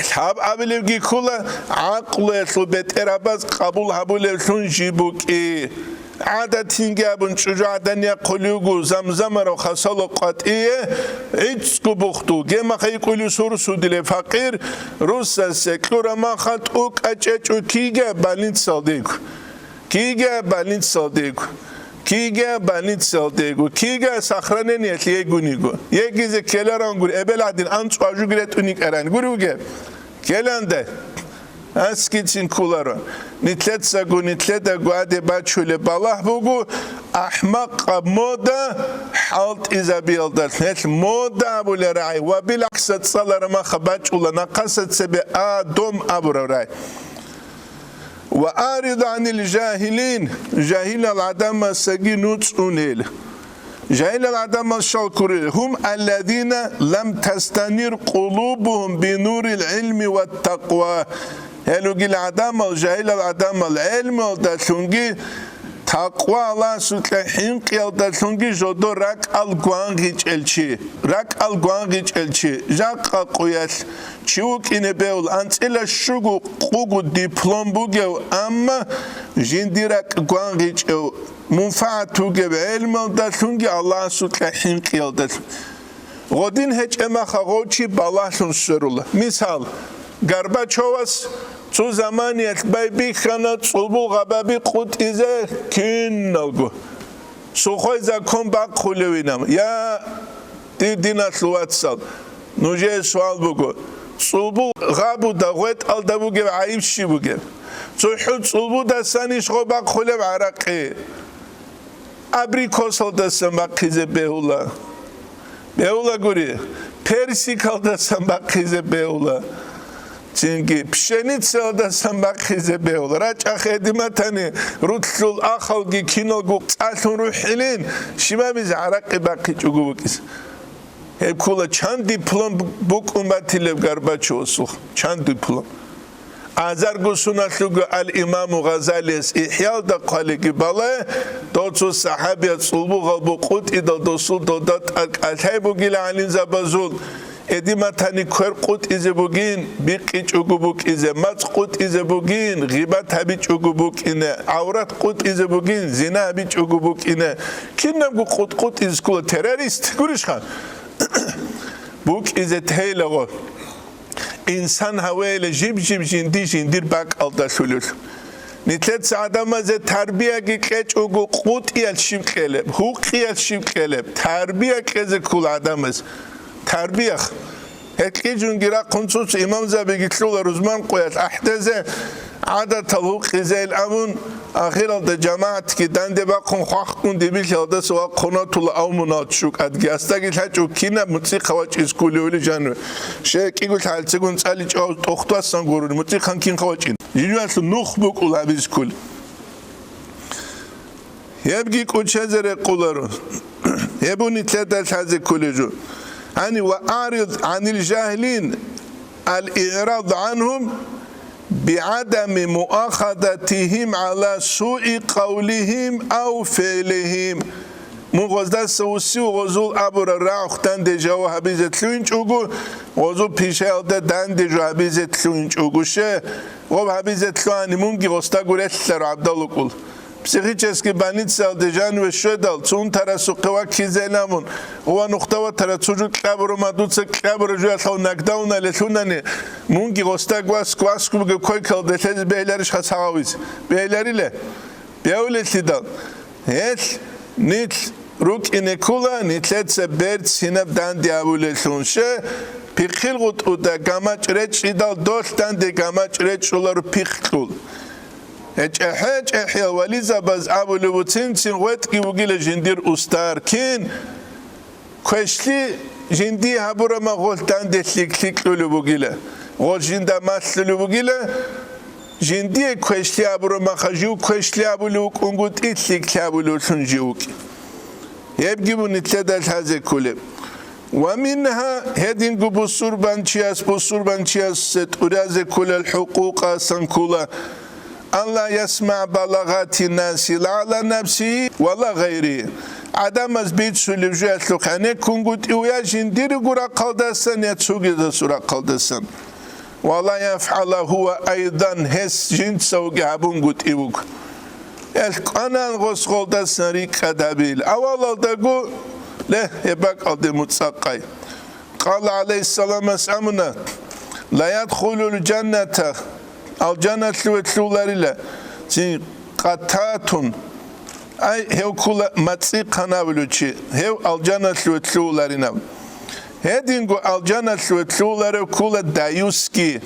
Лъаб абилебги ккола, гӀакълуялъул бетӀерабаз къабул гьабулевлъун жи букӀи. ГӀадатинги абун чӀужугӀадан яхъулев вуго замзамарав хасало къватӀие, гӀицӀго бухдул, гемахъ йикӀулев сурсудилев факъир, русасе кьура маха тӀукӀа чӀечӀо киги больницалдего. Киги больницалдего, киги больницалдего, киги сохранениялъ йегуниго. Йегизе ккеларан гури, эбел гьадин анцӀу ажуги ретӀуни кӀаран гури вугеб? Ккеланда. Аскицин кколаро. Нилъецаго, нилъедаго гьаде бачулеб балагь буго, ахӀмакъаб мода хӀалтӀизабиялдалъун. Гьелъ мода абулеб рагӀи ва билгӀакса цӀалараб маха бачӀула нахъаса цебе а дом абураб рагӀи. Ва аърид гӀанил жагьилин, жагьилал гӀадамасаги нуцӀцӀунел. Жагьилал гӀадамал щал ккурел, гьум алладина лам тастанир къулубугьум бинурил гӀилми ваттакъва. Гьел ругел гӀадамал, жагьилал гӀадамал гӀелмуялдалъунги, такъва Аллагьасукьа хӀинкъиялдалъунги жодор ракӀал гвангъичӀел чи, ракӀал гвангъичӀел чи, жакъа къуялъ чи вукӀине бегьула, анцӀила щуго къуго диплом бугев, амма жиндир ракӀ гвангъичӀев, мунфагӀат вугев гӀелмалдалъунги Аллагьасукьа хӀинкъиялдалъун. Гъодин гьечӀеб мехалъ гъов чи балагьлъун сверула. Мисал, Горбачевас цо заманиялъ байбихьана цӀулбул гъабаби къутӀизе киналго. Сухой закон бахъулевинан. Я, дир диналъул вацал, нужее суал буго: цӀулбул гъабуда гъветӀалда бугеб гӀайиб щиб бугеб? ЦохӀо цӀулбудасан иш гъо бахъулеб гӀаракъи? Абрикосалдасан бахъизе бегьула. Бегьула гури, персикалдасан бахъизе бегьула. Цинги пшеницаялдасан бахъизе бегьула. РачӀахъе, гьедиматани, рулъул ахалги киналго цӀалъун рухӀилин, щибабизе гӀаракъи бахъичӀого букӀизе. Гьеб ккола чан диплом букӀун батилеб Горбачевасул, чан диплом. Азарго суналъуго ал-Имаму Гъазалияс ИхӀялда хъвалиги балай, дов цо сахӀабияс цӀулбу гъалбу къутӀидал досул дода тӀад кӀалъай бугила гӀалимзабазул, гьедиматани квер къутӀизе бугин, бикъичӀого букӀизе, мацӀ къутӀизе бугин, гъибат гьабичӀого букӀине, гӀаврат къутӀизе бугин, зина гьабичӀого букӀине, кинабго къутӀ-къутӀизе ккола, террорист гурищха? БукӀизе тейлаго. Инсан гьавейила жиб-жиб жинди жиндир бакӀалдалъулел. Нилъеца гӀадамазе тарбияги кьечӀого къутӀиялъ щиб кьелеб, гьукъиялъ щиб кьелеб, тарбия кьезе ккола гӀадамаз. Тарбиях. Гьекъи жунги рахъун цуц имамзабиги лъула рузман къоялъ ахӀдезе, гӀадатал гьукъизейил абун, ахиралда жамагӀатги данде бахъун хвахкун дибилъалдаса ва хъунатула авмуналчукадги астаги лъачӀо кинаб муцӀихъа вачӀиз ккулевли жаниве. Щай кӀиго лъалцегун цӀаличӀо тохтвасан гурони муцӀихъан кинха вачӀин. Жинуялъул нух букӀул гьабиз ккули. Гьебги кӀучезе рекъоларо. Гьеб нилъеда лъазе кколеб жо. Гьани ва аърид гӀанил жагьилин, ал-иърад гӀанхум бигӀадами муахадатихим гӀала суи къавлихим ав фигӀлихим. Мун гъоздаса вуссив гъозул абурал рагӀухъ данде жаваб гьабизе лъугьинчӀого, гъозул пишаялда данде жо гьабизе лъугьинчӀого, ще, гъоб гьабизе лъугьани мунги гъосда гурелъаро гӀабдал вукӀул. Психический больницаялде жаниве щведал, цун тарасухъе ваккизейилан абун, ва нухда ватара цо жо кьабуро ма дуца кьабура жуялъал нагдаунали лъунани, мунги гъосда гвас-, гвасгу бугеб койкалде лъезе бегьиларищха сагъавизе? Бегьиларила. Бегьулелъидал, гьелъ нилъ рукӀине ккула, нилъеца берцинаб данде абулелъун. Ще, пихъил гъутӀуда гамачӀ речӀчӀидал, долъ данде гамачӀ речӀчӀуларо пихълъул. ГьечӀехӀе-чӀехӀиял вализабаз абулеб буцин-цин гъветӀги вугила жиндир устар. Кин? Квешлъи жиндие гьабураб мехалъ данде лъикӀлъи кьулеб бугила. Гъол жинда малъулеб бугила, жиндие квешлъи гьабураб мехалъ жив квешлъи абулев вукӀунгутӀи лъикӀлъи абулевлъун жив вукӀи. Гьебги бу нилъеда лъазе кколеб. Ва мингьа, гьединго бусурбанчияс бусурбанчиясе тӀуразе кколел хӀукъукъасан ккола. Алла ясмагӀ балагъати наси ла гӀала нафсигьи ва ла гъайригьи. ГӀадамаз бицулеб жоялъухъ гӀенеккунгутӀи, я жиндирго рахъалдасан, я цогидасул рахъалдасан. Ва ла яфгӀала гьува айдан, гьес жинцавги гьабунгутӀи вуго. Гьелъ кӀванан гъос гъолдасан рикӀкӀад гьабил. Авалалдаго, ле, гьеб бакӀалде муцӀа къай. Къала гӀалайгьиссаламас абуна: «Ла ядхулул жанната», алжаналъуве лъуларила, цин, «къаттатун», ай, гьев ккула мацӀихъан абулев чи, гьев алжаналъуве лъуларинав. Гьединго алжаналъуве лъуларев ккула даюсги.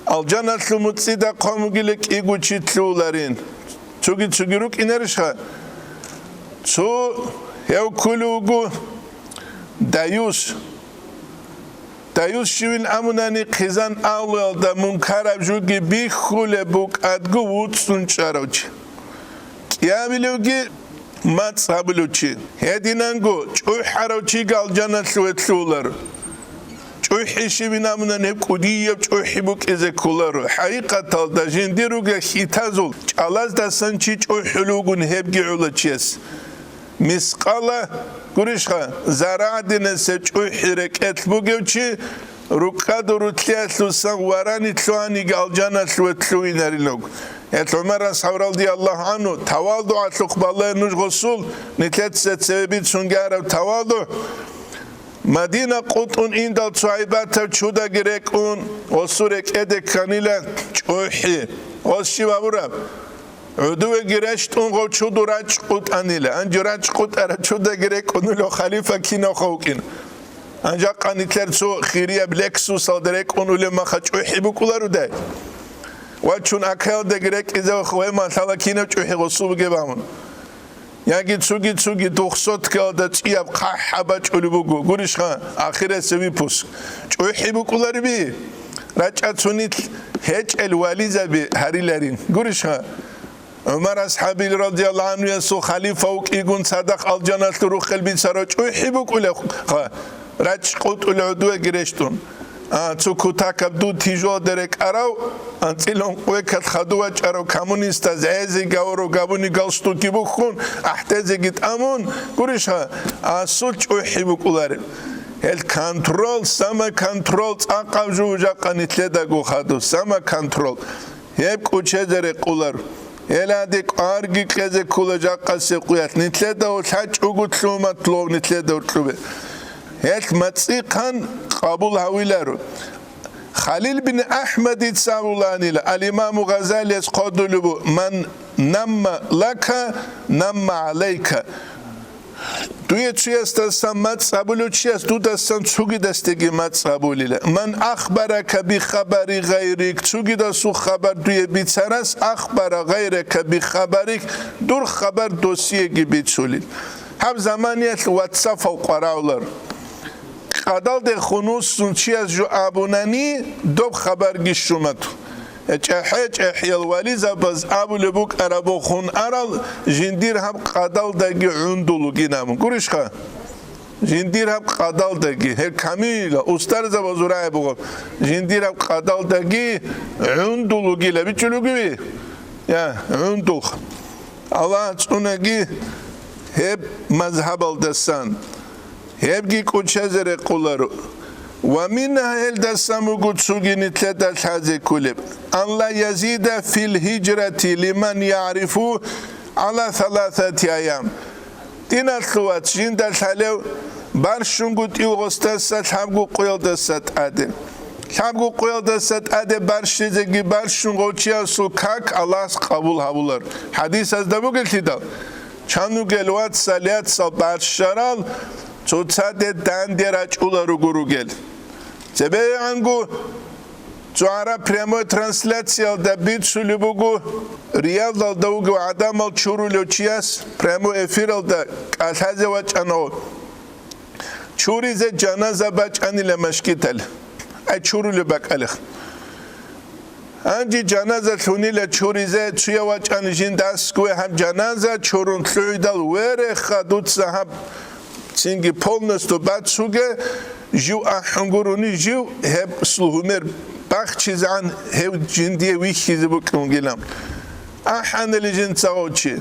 Алжаналъув муцӀида хъван вугила кӀиго чи лъуларин. Цоги-цоги рукӀинарищха? Цо гьев ккулев вуго даюс. Даюс щивин амунани, хъизан авлуялда мункараб жуги бихьулеб букӀадго вуцӀцӀун чӀарав чи. КӀиабилевги мацӀ гьабулев чи. Гьединанго чӀухӀарав чиги алжаналъуве лъугьуларо. ЧӀухӀи щивин амунани, гьеб кӀудияб чӀухӀи букӀизе кколаро. ХӀакъикъаталда жиндир ругел хьитазул чӀалаздасан чи чӀухӀулев вугун гьебги гӀоло чияс. Мискъала, гурищха, зарагӀдинасеб чӀухӀи рекӀелъ бугев чи, рукӀкӀад рутлиялъусан варани лъугьаниги алжаналъуве лъугьинарилан. Гьел ГӀумар асхӀаб радияллагьу гӀанхӀу, тавалдугӀалъухъ балагье нуж гъосул, нилъеца цебе бицунги араб тавалдугӀ. Мадина къутӀун индал цо гьайбатаб чудаги рекӀун, гъосул рекӀеде кканила чӀухӀи. Гъос щиб абураб? ГӀодовеги рещтӀун гъов чуду рачӀ къутӀанила. Гьанже рачӀ къутӀараб чудаги рекӀунулев халифа кинавха вукӀин. Гьанже жакъа нилъер цо хирияб Лексусалда рекӀунулеб маха чӀухӀи букӀуларудай? Вачун акаялдаги рекӀизе вахъ гьеман лъала кинаб чӀухӀи гъосул бугеб абун. Яги цуги-цуги двухсоткаялда цӀияб хъахӀаб бачӀулеб буго, гурищха, ахирасеб выпуск. ЧӀухӀи букӀулариби? РачӀа цо нилъ гьечӀел вализаби гьариларин, гурищха? ГӀумар асхӀабил радияллагьу гӀанхӀуясул халифа вукӀигун цадахъ алжаналъур рухел бицарав чӀухӀи букӀулевха, рачӀ къутӀулев гӀодовеги рещтӀун. А, цо кутакаб дуд тижоде рекӀарав, анцӀила ункъвекалъ хадув вачӀарав коммунистаз гӀезе гавро габуни галстуки буххун, ахӀдезеги тӀамун, гурищха, асул чӀухӀи букӀулареб. Гьел контрол, самоконтрол, цӀакъаб жо жакъа нилъедаго хадуб, самоконтрол. Гьеб кӀучезе рекъулар. Гьел гьади кӀварги кьезе ккула жакъасеб къуялъ. Нилъеда лъачӀого лъумат лъов нилъеда уркьубе. Гьелъ мацӀихъан къабул гьавиларо. Халил бин АхӀмадица абуланила, ал-Имаму Гъазалияс хъодулеб бу: «Ман намма лака, намма гӀалайка». Дуе чиясдасан мацӀ абулев чияс дудасан цугидасдаги мацӀ абулила. Ман ахбарака би хабари гъайрик, цугидасул хабар дуе бицарас, ахбара гъайрака би хабарик, дур хабар досиеги бицулил. Гьаб заманиялъ ватсафал къваравлар. Къадалде хунусун чияс жо абунани, доб хабарги щумат. ЧӀахӀи-чӀахӀиял вализабаз абулеб букӀараб бохун арал, жиндир гьаб къадалдаги гӀундул вугин абун. Гурищха? Жиндир гьаб къадалдаги, гьеб камила, устарзабазул рагӀи буго, жиндир гьаб къадалдаги гӀундул вугила бичӀчӀулев вугеви? Я, гӀундулха. Аллагь цӀунаги гьеб мазгьабалдасан. Гьебги кӀучазе рекъоларо. Ва мингьа, гьелдасан буго цуги нилъеда лъазе кколеб: «Ан ла язида фил гьижрати лиман ягӀрифу гӀала саласати аям». Диналъул вац, жинда лъалев, барщунгутӀив гъосдаса лъабго къуялдаса тӀаде. Лъабго къуялдаса тӀаде барщизеги барщун гъовчиясул как Аллагьас къабул гьабулар. ХӀадисазда бугелъидал, чан ругел вацал-яцал барщарал цоцаде данде рачӀула руго ругел. ЦебегӀанго цо гӀараб прямой трансляциялда бицулеб буго, Риядалда вугев гӀадамал чурулев чияс прямой эфиралда кӀалъазе вачӀана. Чуризе жаназа бачӀанила машгитал. Ай чурулеб бакӀалихъ. Гьанже жаназа лъунила чуризе, цуя вачӀани жинда аскӀове гьаб жаназа чурун лъугӀидал, вереха, дуца гьаб цинги полностью бацуге, жив ахӀун гурони, жив гьеб лъугьумер бахчизегӀан гьев жиндие вихьизе букӀунгилан. АхӀанили жинца гъов чи.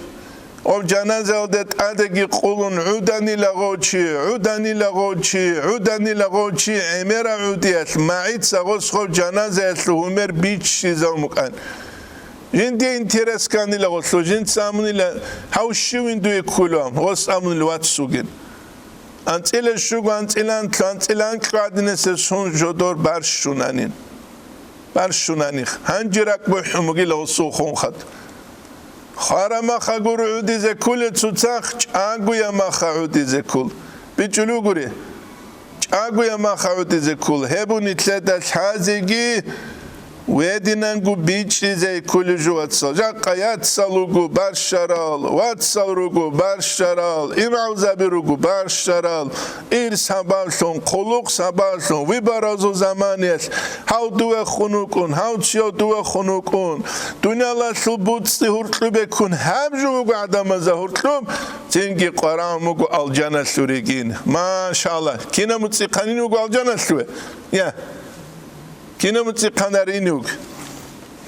Об жаназаялде тӀадеги къулун гӀуданила гъов чи, гӀуданила гъов чи, гӀуданила гъов чи гӀемера гӀудиялъ, магӀица гъос гъов жаназаялъул гьумер биччизал мукӀан. Жинде интерес кканила гъолъул, жинца амунила, гьав щивин дуе кколев, гъос амунила вацугин. АнцӀила щуго анцӀилан, анцӀилан кьвадинесе сун жодор барщунанин. Барщунанихъ, гьанже ракӀ бухӀун бугила гъосул хунхъат. Хварамаха гуро гӀудизе ккулел цоцахъ, чӀагоямаха гӀудизе ккул. БичӀчӀулугури, чӀагоямаха гӀудизе ккул. Гьеб нилъеда лъазеги Гьединанго бичӀчӀизе кколеб жо, вацал. Жакъа яцал руго барщарал, вацал руго барщарал, имгӀалзаби руго барщарал, ир сабаблъун, хъулухъ сабаблъун, выборазул заманаялъ гьав дувехун вукӀун, гьав чияв дувехун вукӀун, дуниялалъул буцӀцӀи гьуркьубе ккун, гьаб жо буго гӀадамазда гьуркьуб, цинги къварагӀун буго алжаналъул ригин. Машалла, кинаб муцӀихъанин вуго алжаналъуве? Я. Кинаб муцӀихъанарин вуго?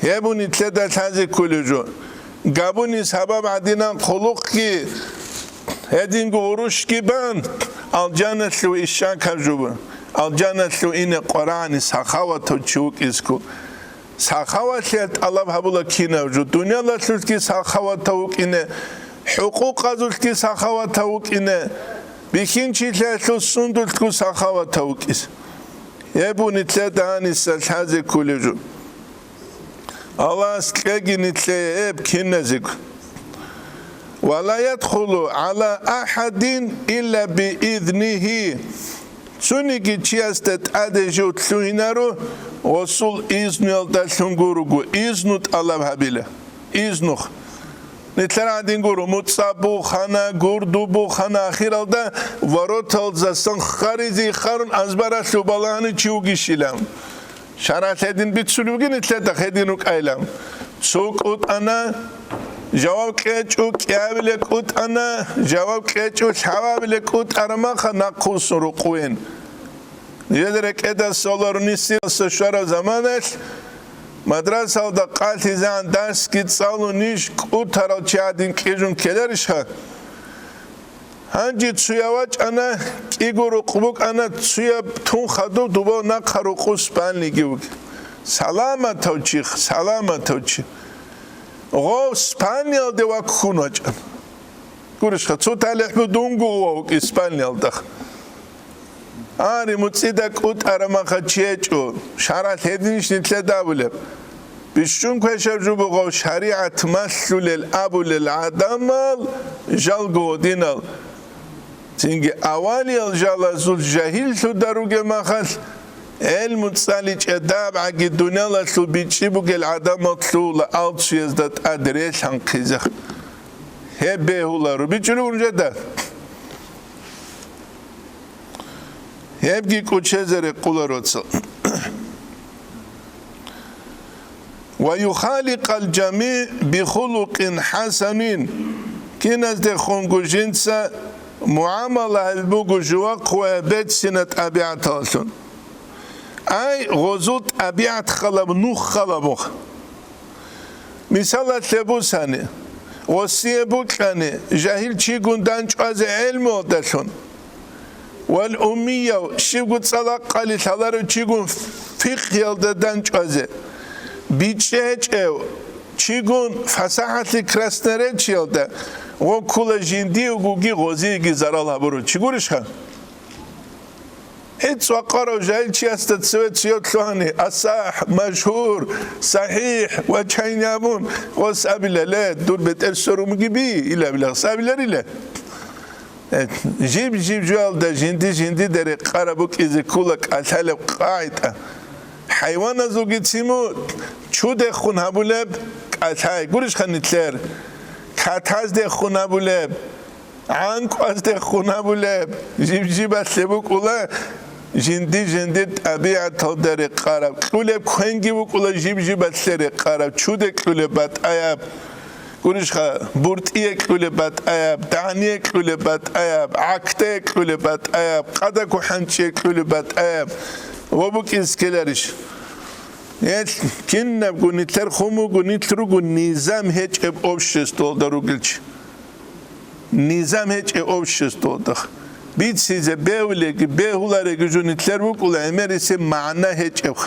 Гьеб нилъеда лъазе кколеб жо. Гьабуни сабаб гьадинан хъулухъги, гьединго гъурущги бан, алжаналъув ишшакаб жо буго. Алжаналъув ине къварагӀани сахаватав чи вукӀизе ккола. Сахаватлъиялъ тӀалаб гьабула кинаб жо. Дуниялалъулъги сахаватав вукӀине, хӀукъукъазулъги сахаватав вукӀине, бихьинчилъиялъул сундулъго сахаватав вукӀине. Гьеб нилъеда гьаниса лъазе кколеб жо. Аллагьас кьеги нилъее гьеб киназего. «Ва ла ядхулу гӀала ахадин илла биизнихи». Цониги чиясда тӀаде жив лъугьинаро, гъосул изнуялдалъун гуруго, изну тӀалаб гьабила. Изнух. Нилъер гӀадин гуро, муцӀа бухана, гурду бухана, ахиралда вороталдасан харизе иххарун азбаралъув балагьани чи вугищилан. ШаргӀалъ гьедин бицунеб бугин нилъеда, гьедин рукӀайилан. Цо кӀутӀана, жаваб кьечӀо, кӀиабилеб кӀутӀана, жаваб кьечӀо, лъабабилеб кӀутӀараб маха нахъвуссун рукъувин. Нижеда рекӀеда соларо нисиласа щвараб заманалъ, мадрасалда къалъизегӀан дарсги цӀалун ниж кӀутарал чи гӀадин кьижун ккеларищха? Гьанже цуяв вачӀана, кӀиго рукъ букӀана, цуяб тун хадуб дубав нахъа рукъу спальниги вугеб. Саламатав чи, саламатав чи. Гъов спальниялде ваккун вачӀана. Гурищха, цо талихӀ бу дунго вукӀи спальниялда. Гьари, муцӀида кӀутӀараб маха чи гьечӀо, шаргӀалъ гьединищ нилъеда абулеб? Бищун квешаб жо буго шаригӀат малъулел абулел гӀадамал жалго гьединал. Цинги авалиял жалазул жагьиллъуда ругеб махалъ, гӀелму цӀаличӀеб дабгӀаги дуниялалъул бичӀчӀи бугел гӀадамал лъугьула алцуязда тӀад релъанхъизе. Гьеб бегьуларо. БичӀчӀулев унжеда? Гьебги кӀочезе рекъоларо цо. «Ва юхаликъал жами бихулукъин хӀасанин». Киназдехунго жинца мугӀамала гьабизе буго жувахъ ва бецина тӀабигӀаталъун. Ай, гъозул тӀабигӀат халаб, нух халаб мух. Мисалалъе бусани, гъосие букьани, жагьил чигун дандчӀвазе гӀелмуялдалъун, вал уммияв, щибго цӀалакъали лъаларев чигун фикъгьиялда дандчӀвазе, бичӀчӀи гьечӀев чигун фасахӀалъи красноречиялда, ва ккола жиндиевгоги гъозиеги зарал гьабурав чи гурищха? ГӀицӀ вакъарав жагьил чиясда цеве цояв лъугьани, асахӀ, машгьур, сахӀихӀ ва чайни абун, гъос абила: «Ле, дур бетӀер сорумги би», — илабила, гъос абиларила. Э, жиб-жиб жоялда жинди-жиндида рекъараб букӀизе ккола кӀалъалеб къагӀида. ХӀайваназулги циму чудехун гьабулеб кӀалъай гурищха нилъер, катаздехун гьабулеб, гӀанкӀуаздехун гьабулеб, жиб-жибалъе букӀула жинди-жиндир тӀабигӀаталда рекъараб, кьулеб квенги букӀула жиб-жибалъе рекъараб, чуде кьулеб батӀаяб, гурищха, буртӀие кьулеб батӀаяб, дагӀание кьулеб батӀаяб, гӀакдае кьулеб батӀаяб, къадаго хӀанчӀие кьулеб батӀаяб ва букӀизе ккеларищ? Гьел кинабго нилъер хун буго, нилъ руго низам гьечӀеб обществалда ругелчи. Низам гьечӀеб обществалда. Бицизе бегьулеги, бегьулареги жо нилъер букӀула гӀемерисеб магӀна гьечӀеб.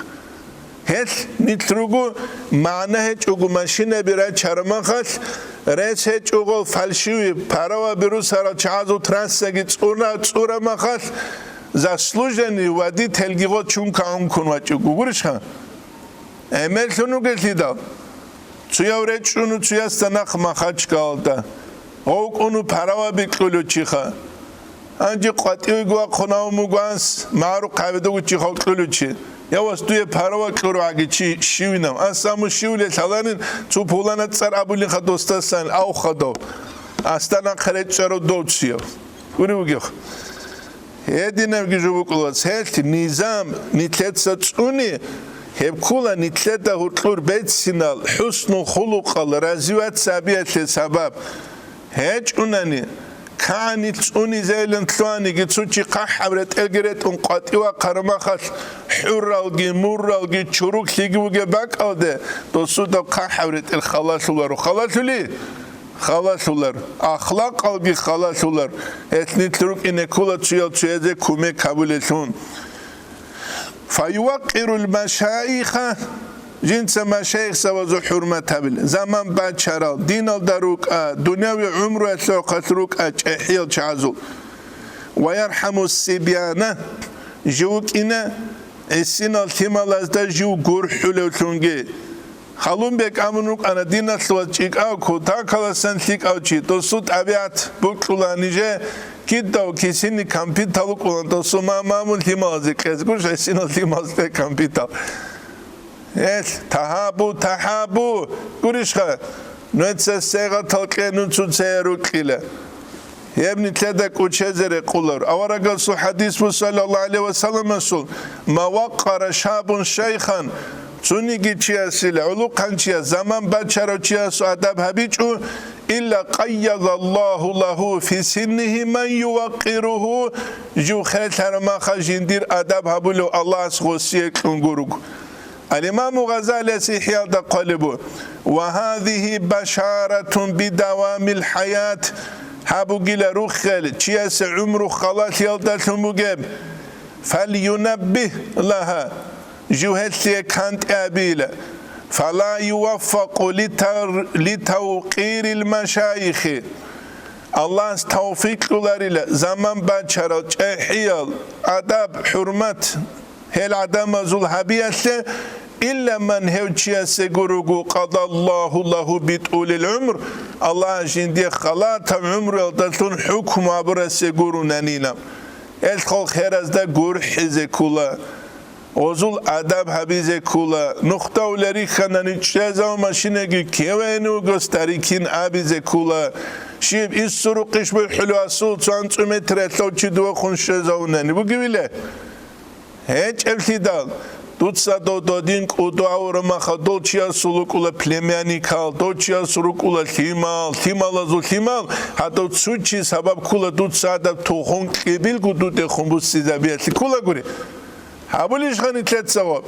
Гьелъ нилъ руго, магӀна гьечӀого машинаби рачараб махалъ, рес гьечӀого фальшивый параваби русарал чагӀазул трассаги цӀуна-, цӀураб махалъ, заслуженный водительги гъо чунка гӀункун вачӀого гурищха? ГӀемерлъун вугелъидал, цуяв речӀчӀуну цуясда нахъ Махачкалда, гъов кӀуну параваби кьулев чиха. Гьанже къватӀивеги вахъун гьав мугванс, магӀарухъ гьавидавго чихав кьулев чи. Я вас дуе парава кьурагӀаги чи щивинав. Ас аму щивле лъаларин, цо пулана цӀар абулинха достасан авхадав. Астана хъарачӀарав дов чияв. Гури вугев. Гьединабги жо букӀулас гьелъ низам нилъеца цӀуни, гьеб ккула нилъеда гьуркьур бецинал, хӀуснул хулукъал, разиват сабиялъе сабаб. ГьечӀунани, кагӀанилъ цӀунизейилан лъугьаниги, цо чи хъахӀаб ретӀелги ретӀун къватӀивахъарамахалъ, хӀуралги, мурралги, чуруклъиги вугеб бакӀалде, досуда хъахӀаб ретӀел халалъуларо. Халалъули? Халалъулар. Ахлакъалги халалъулар. Гьелъ нилъ рукӀине ккула цоял цоязе кумек гьабулелъун. Фаювакъирул машаиха, жинца машаихзабазул хӀурмат гьабил, заман бачарал, диналда рукӀа, дуняви гӀумруялъухъалъ рукӀа чӀехӀиял чагӀазул. Ва ярхӀаму сибяна, жив вукӀина гӀисинал лъималазда жив гурхӀулевлъунги. Халун бекӀ абун рукӀана диналъуваз чӀикӀав кутакаласан лъикӀав чи, досул тӀабигӀат букьула нижее, кидав кисини компьютер вукӀула, досул ма-, мамун лъималазе кьез, гурищ, гӀисинал лъималазде компьютер. Гьелъ, тагьабу, тахӀабу, гурищха, нуца сегъатал кье, нуцун цея рукьила. Гьеб нилъеда кӀучезе рекъолар. Аварагасул хӀадис буго, саллаллагьу гӀалайгьи ва салламасул: «Ма вакъара шабун шайхан», цониги чиясила, гӀулухъанчияс, заман бачарав чиясул адаб гьабичӀо, «илла къайязаллагьу лагьу фи синнигьи ман ювакъиругьу», жив херлъарамаха жиндир адаб гьабулев Аллагьас гъосие кьун гуруго. Ал-Имаму Гъазалияс ИхӀяда хъвалеб буго: «Ва гьазигьи башаратун бидавамил хӀаят», гьаб бугила руххел, чиясе гӀумру халалъиялдалъун бугеб. «Фальюнаббигь лагьа», жив гьелъие кантӀи абила. «Фала юваффакъу литар-, литавкъирил машайихи». Аллагьас тавфикъ кьоларила заман бачарал, чӀехӀиял, адаб, хӀурмат гьел гӀадамазул гьабиялъе, илла ман, гьев чиясе гуруго, къадаллагьу лагьу битӀулил гӀумр, Аллагьас жиндие халатаб гӀумруялдалъун хӀукму гьабурасе гурунанила. Гьелъ хол херазда гурхӀизе ккула, гъозул адаб гьабизе ккула, нухда уле рихьанани чӀезал машинаги кевайни вуго старикин абизе ккула, щиб иссурухъ иш бухӀулев асул цо анцӀу метралъав чи дувахъун щвезавунани бугевиле? ГьечӀеблъидал, дуца додо дин кӀуду авурамаха, дол чиясул рукӀула племянникал, дол чиясул рукӀула лъимал, лъималазул лъимал, гьадав цо чи сабаб ккула дуца гьадаб тухум кьибилгу дудехун буссизабиялъе ккулагури. Гьабулищха нилъецаго?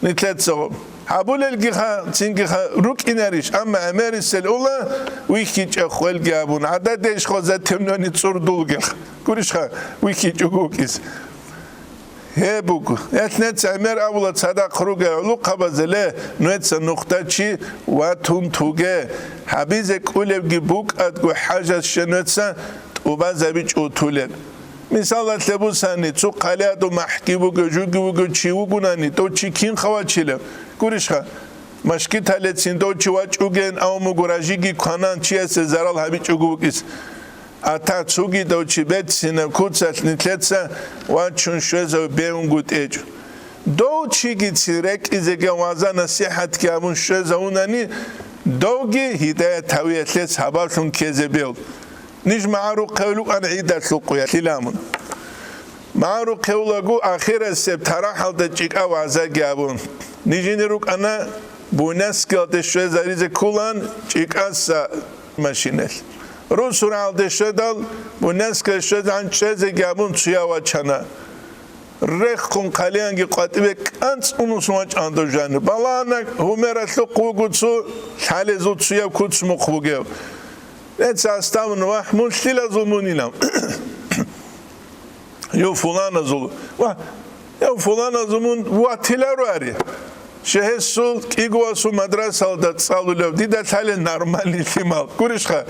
Нилъецаго. Гьабулелгиха, цинги ха-, рукӀинарищ, амма гӀемерисел ула, вихьичӀа хвелги абун, гӀададейщ хваза темнони цӀурдулгех. Гурищха, вихьичӀого вукӀис. Гьеб буго. Гьелъ нуца гӀемер абула цадахъ ругел гӀулухъабазеле, нуца нухда чи ватун туге, гьабизе кӀулебги букӀадго хӀажат щенуца тӀубазабичӀо тулеб. Мисалалъе бусани, цо хъалиядул махӀги буго, жуги вуго, чи вугунани, дов чи кин хавачила? Гурищха, машгиталецин дов чи вачӀуген, ав мугу ражиги кванан чиясе зарал гьабичӀого вукӀис. Ата цугидав чи беццинаб куцалъ нилъеца вачун щвезав бегьунгу тӀечӀо. Дов чигицин рекӀизеги ваза-насихӀатги гьабун щвезавунани, довги гьидаят гьавиялъе сабаблъун ккезе бегьул. Ниж магӀарухъе вукӀана гӀидалъул къуялъ ламун. МагӀарухъе вулаго ахирасеб тарахӀалда чӀикӀа вазаги гьабун. Нижини рукӀана Буйнакскалде щвезаризе ккулан чӀикӀаса машиналъ. Русуралде щведал, Буйнакскалде щвезегӀан чӀезеги гьабун цуя вачана. Реххун хъалиянги къватӀибе кӀанцӀун усун вачӀана дов жанив. Балагьана гьумералъухъ вуго цо, лъалезул цуяб куц мухъ бугев. Нуца гьасда абуна: «Вагь, мун лъилазул мунилан?» Йо, фуланазул. Вагь, йо, фуланазул мун ватиларо ари. Щегьесул кӀиго васул мадрасалда цӀалулев, дида лъалел нормальный лъимал. Гурищха?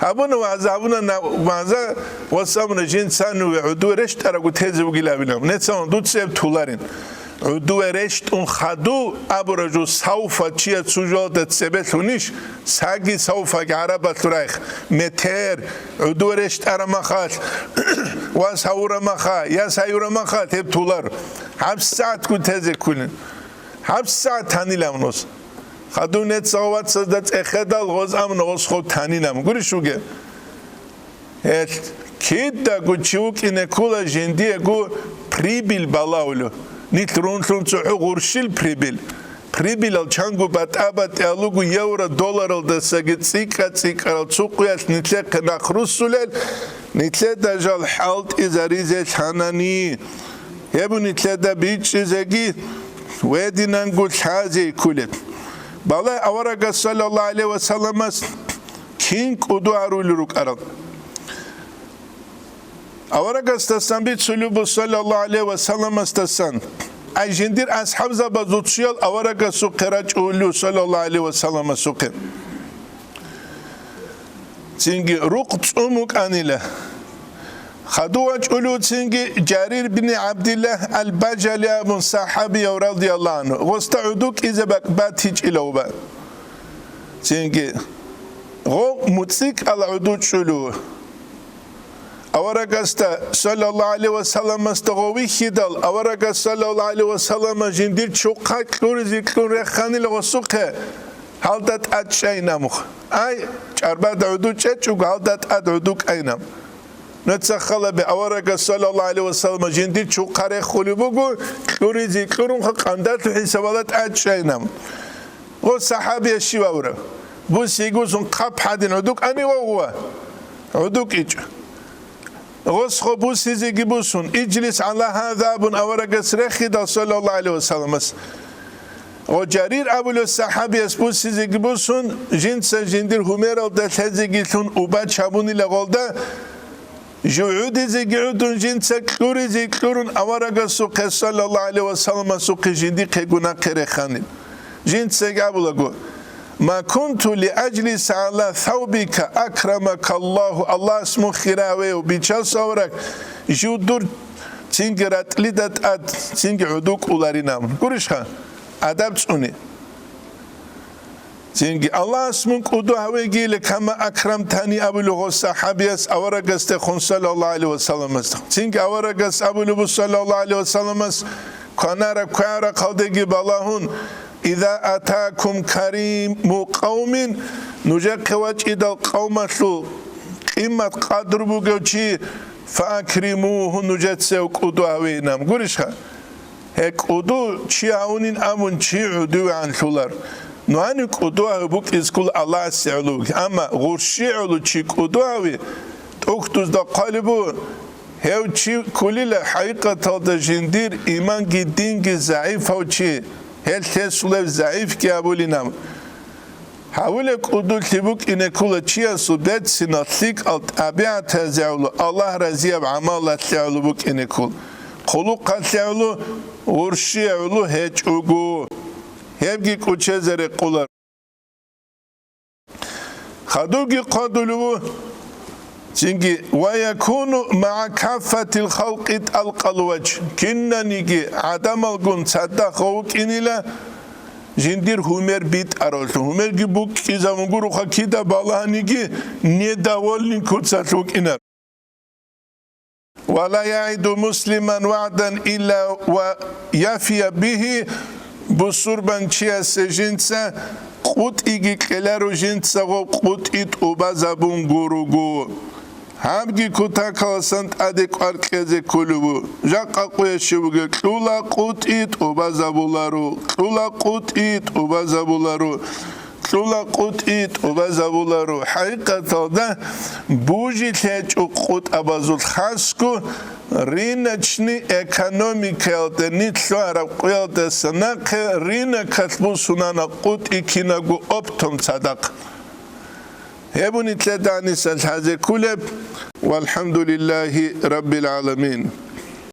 Гьабуна вагӀза, гьабуна на-, вагӀза, васабуна жинца нуве гӀуду рещтӀарагу тезе вугилавилан. Нецаун дуцеб туларин. ГӀудуве рещтӀун хадув абураб жо сауфа чияс цо жоялда цебе лъунищ? Саги сауфаги гӀарабалъул рагӀи, метер, гӀудуве рещтӀараб махалъ, вас гьавураб маха, яс гьаюраб махалъ гьеб толаро. ГьабсагӀатго тезе кколин. ГьабсагӀат танила мун гъос. Хадув нецаго вацазда цӀехедал гъоз амун гъос хоб танила мун. Гурищ вугев? Гьелъ кидаго чи вукӀине ккола жиндиего прибыль балагьулев. Нилъ рунлъун цохӀо гъурщил прибыль. Прибыльал чанго батӀа-батӀиялуго евро, долларалдасаги цӀикӀкӀа-цӀикӀкӀарал цо къуялъ нилъехъе нахъ руссулел, нилъеда жал хӀалтӀизаризе лъанани. Гьеб нилъеда бичӀчӀизеги, гьединанго лъазе кколеб. Балай аварагас, саллаллагьу гӀалайгьи ва салламас, кин кӀуду гьарулел рукӀарал. Аварагасдасан бицулеб буго, саллаллагьу гӀалайгьи ва салламасдасан, ай жиндир асхӀабзабазул цоял аварагасухъе рачӀулев, саллаллагьу гӀалайгьи ва салламасухъе. Цинги рукъ цӀун вукӀанила. Хадув вачӀулев цинги Жарир бин ГӀабдиллагь ал-Бажали абун сахӀабияв, радияллагьу гӀангьу, гъосда гӀуду кӀизе бакӀ батичӀила уба. Цинги гъо муцӀикӀал гӀуду чӀулев. Аварагасда, саллаллагьу гӀалайгьи ва салламасда, гъо вихьидал, аварагас, саллаллагьу гӀалайгьи ва саллама, жиндир чухъа кьуризе кьун реханила гъосухъе, гьалда тӀад чӀайин амухъ. Ай, чӀарбада гӀуду чӀечӀого, гьалда тӀад гӀуду кӀайин ам. Нуца халабе, аварагас, саллаллагьу гӀалайгьи ва саллама, жиндир чухъа рехулеб буго, кьуризе кьурунха къандалъу хӀисабала тӀад чӀайин ам. Гъо сахӀабияс щив абураб? Бусиги бусун хъаб гьадин гӀуду кӀани ва гъуа? ГӀуду кӀичӀо. Гъос гъо бусизеги бусун, «Иджлис гӀала гьаза» абун аварагас рехидал, саллаллагьу гӀалайгьи ва салламас. Гъо Жарир абулев сахӀабияс бусизеги бусун, жинца жиндир гьумералда лъезеги лъун убач гьабунила гъолда, жугӀудизеги гӀудун жинца кьуризе кьурун аварагасухъе, саллаллагьу гӀалайгьи ва салламасухъе, жиндихъего нахъе реханил. Жинцаги абулаго: «Ма кунту ли аджлиса гӀала саубика акрамакаллагьу», Аллагьас мун хирав гьев, бичасул авараг, жив дур цинги ратӀлида тӀад цинги гӀуду кӀуларин абун. Гурищха? Адаб цӀуни. Цинги Аллагьас мун кӀуду гьавегийила, кама акрамтани абулев гъо сахӀабияс аварагасдехун, саллаллагьу гӀалайгьи ва салламасдехун. Цинги аварагас абулеб буго, саллаллагьу гӀалайгьи ва салламас, кванараб квегӀарахъалдеги балагьун: «Иза атакум кариму къавмин», нужехъе вачӀидал къавмалъул къимат-къадру бугев чи, «фаакримугьу», нужецав кӀуду гьавейин ам. Гурищха? Гье, кӀуду чи гьавунин абун чи гӀудувегӀан лъулар. Нугьани кӀуду гьави букӀиз ккола Аллагьасе гӀоло вугин. Амма гъурщи гӀоло чи кӀуду гьави, тӀухьдузда хъвалеб буго, гьев чи кколила хӀакъикъаталда жиндир иманги динги загӀипав чи, гьел гьесулев загӀипги абулин абун. Гьавулеб кӀудулъи букӀине ккола чиясул берцинал лъикӀал тӀабигӀатазе гӀоло, Аллагь разияб гӀамалалъе гӀоло букӀине ккола, хъулухъалъе гӀоло, гъурщие гӀоло гьечӀого. Гьебги кӀочезе рекъолар. Хадубги хъвадулев ву. Цинги, «ва якуну магӀа каффатил халкъи тӀалкъал важгь», кинаниги гӀадамалгун цадахъ вукӀинила жиндир гьумер битӀаравлъун, гьумерги букӀизавун гуроха, кида балагьаниги недовольный куцалъ вукӀинар. «Ва ла ягӀиду муслиман вагӀдан илла ва яфия бигьи», бусурбанчиясе жинца къутӀиги кьеларо, жинца гъоб къутӀи тӀубазабун гуруго. Гьабги кутакаласан тӀаде кӀвар кьезе кколев ву. Жакъа къуящев вугев, кьула къутӀи тӀубазабуларо, кьула къутӀи тӀубазабуларо. Кьула къутӀи тӀубазабуларо. ХӀакъикъаталда, бужилъ гьечӀо къутӀабазул хасго, рыночный экономикаялда, нилъ лъугьараб къуялдаса нахъе рынокалъ бусунана къутӀи кинабго оптом цадахъ. Гьеб нилъеда гьаниса лъазе кколеб. ВалхӀамдулиллагьи раббил гӀаламин.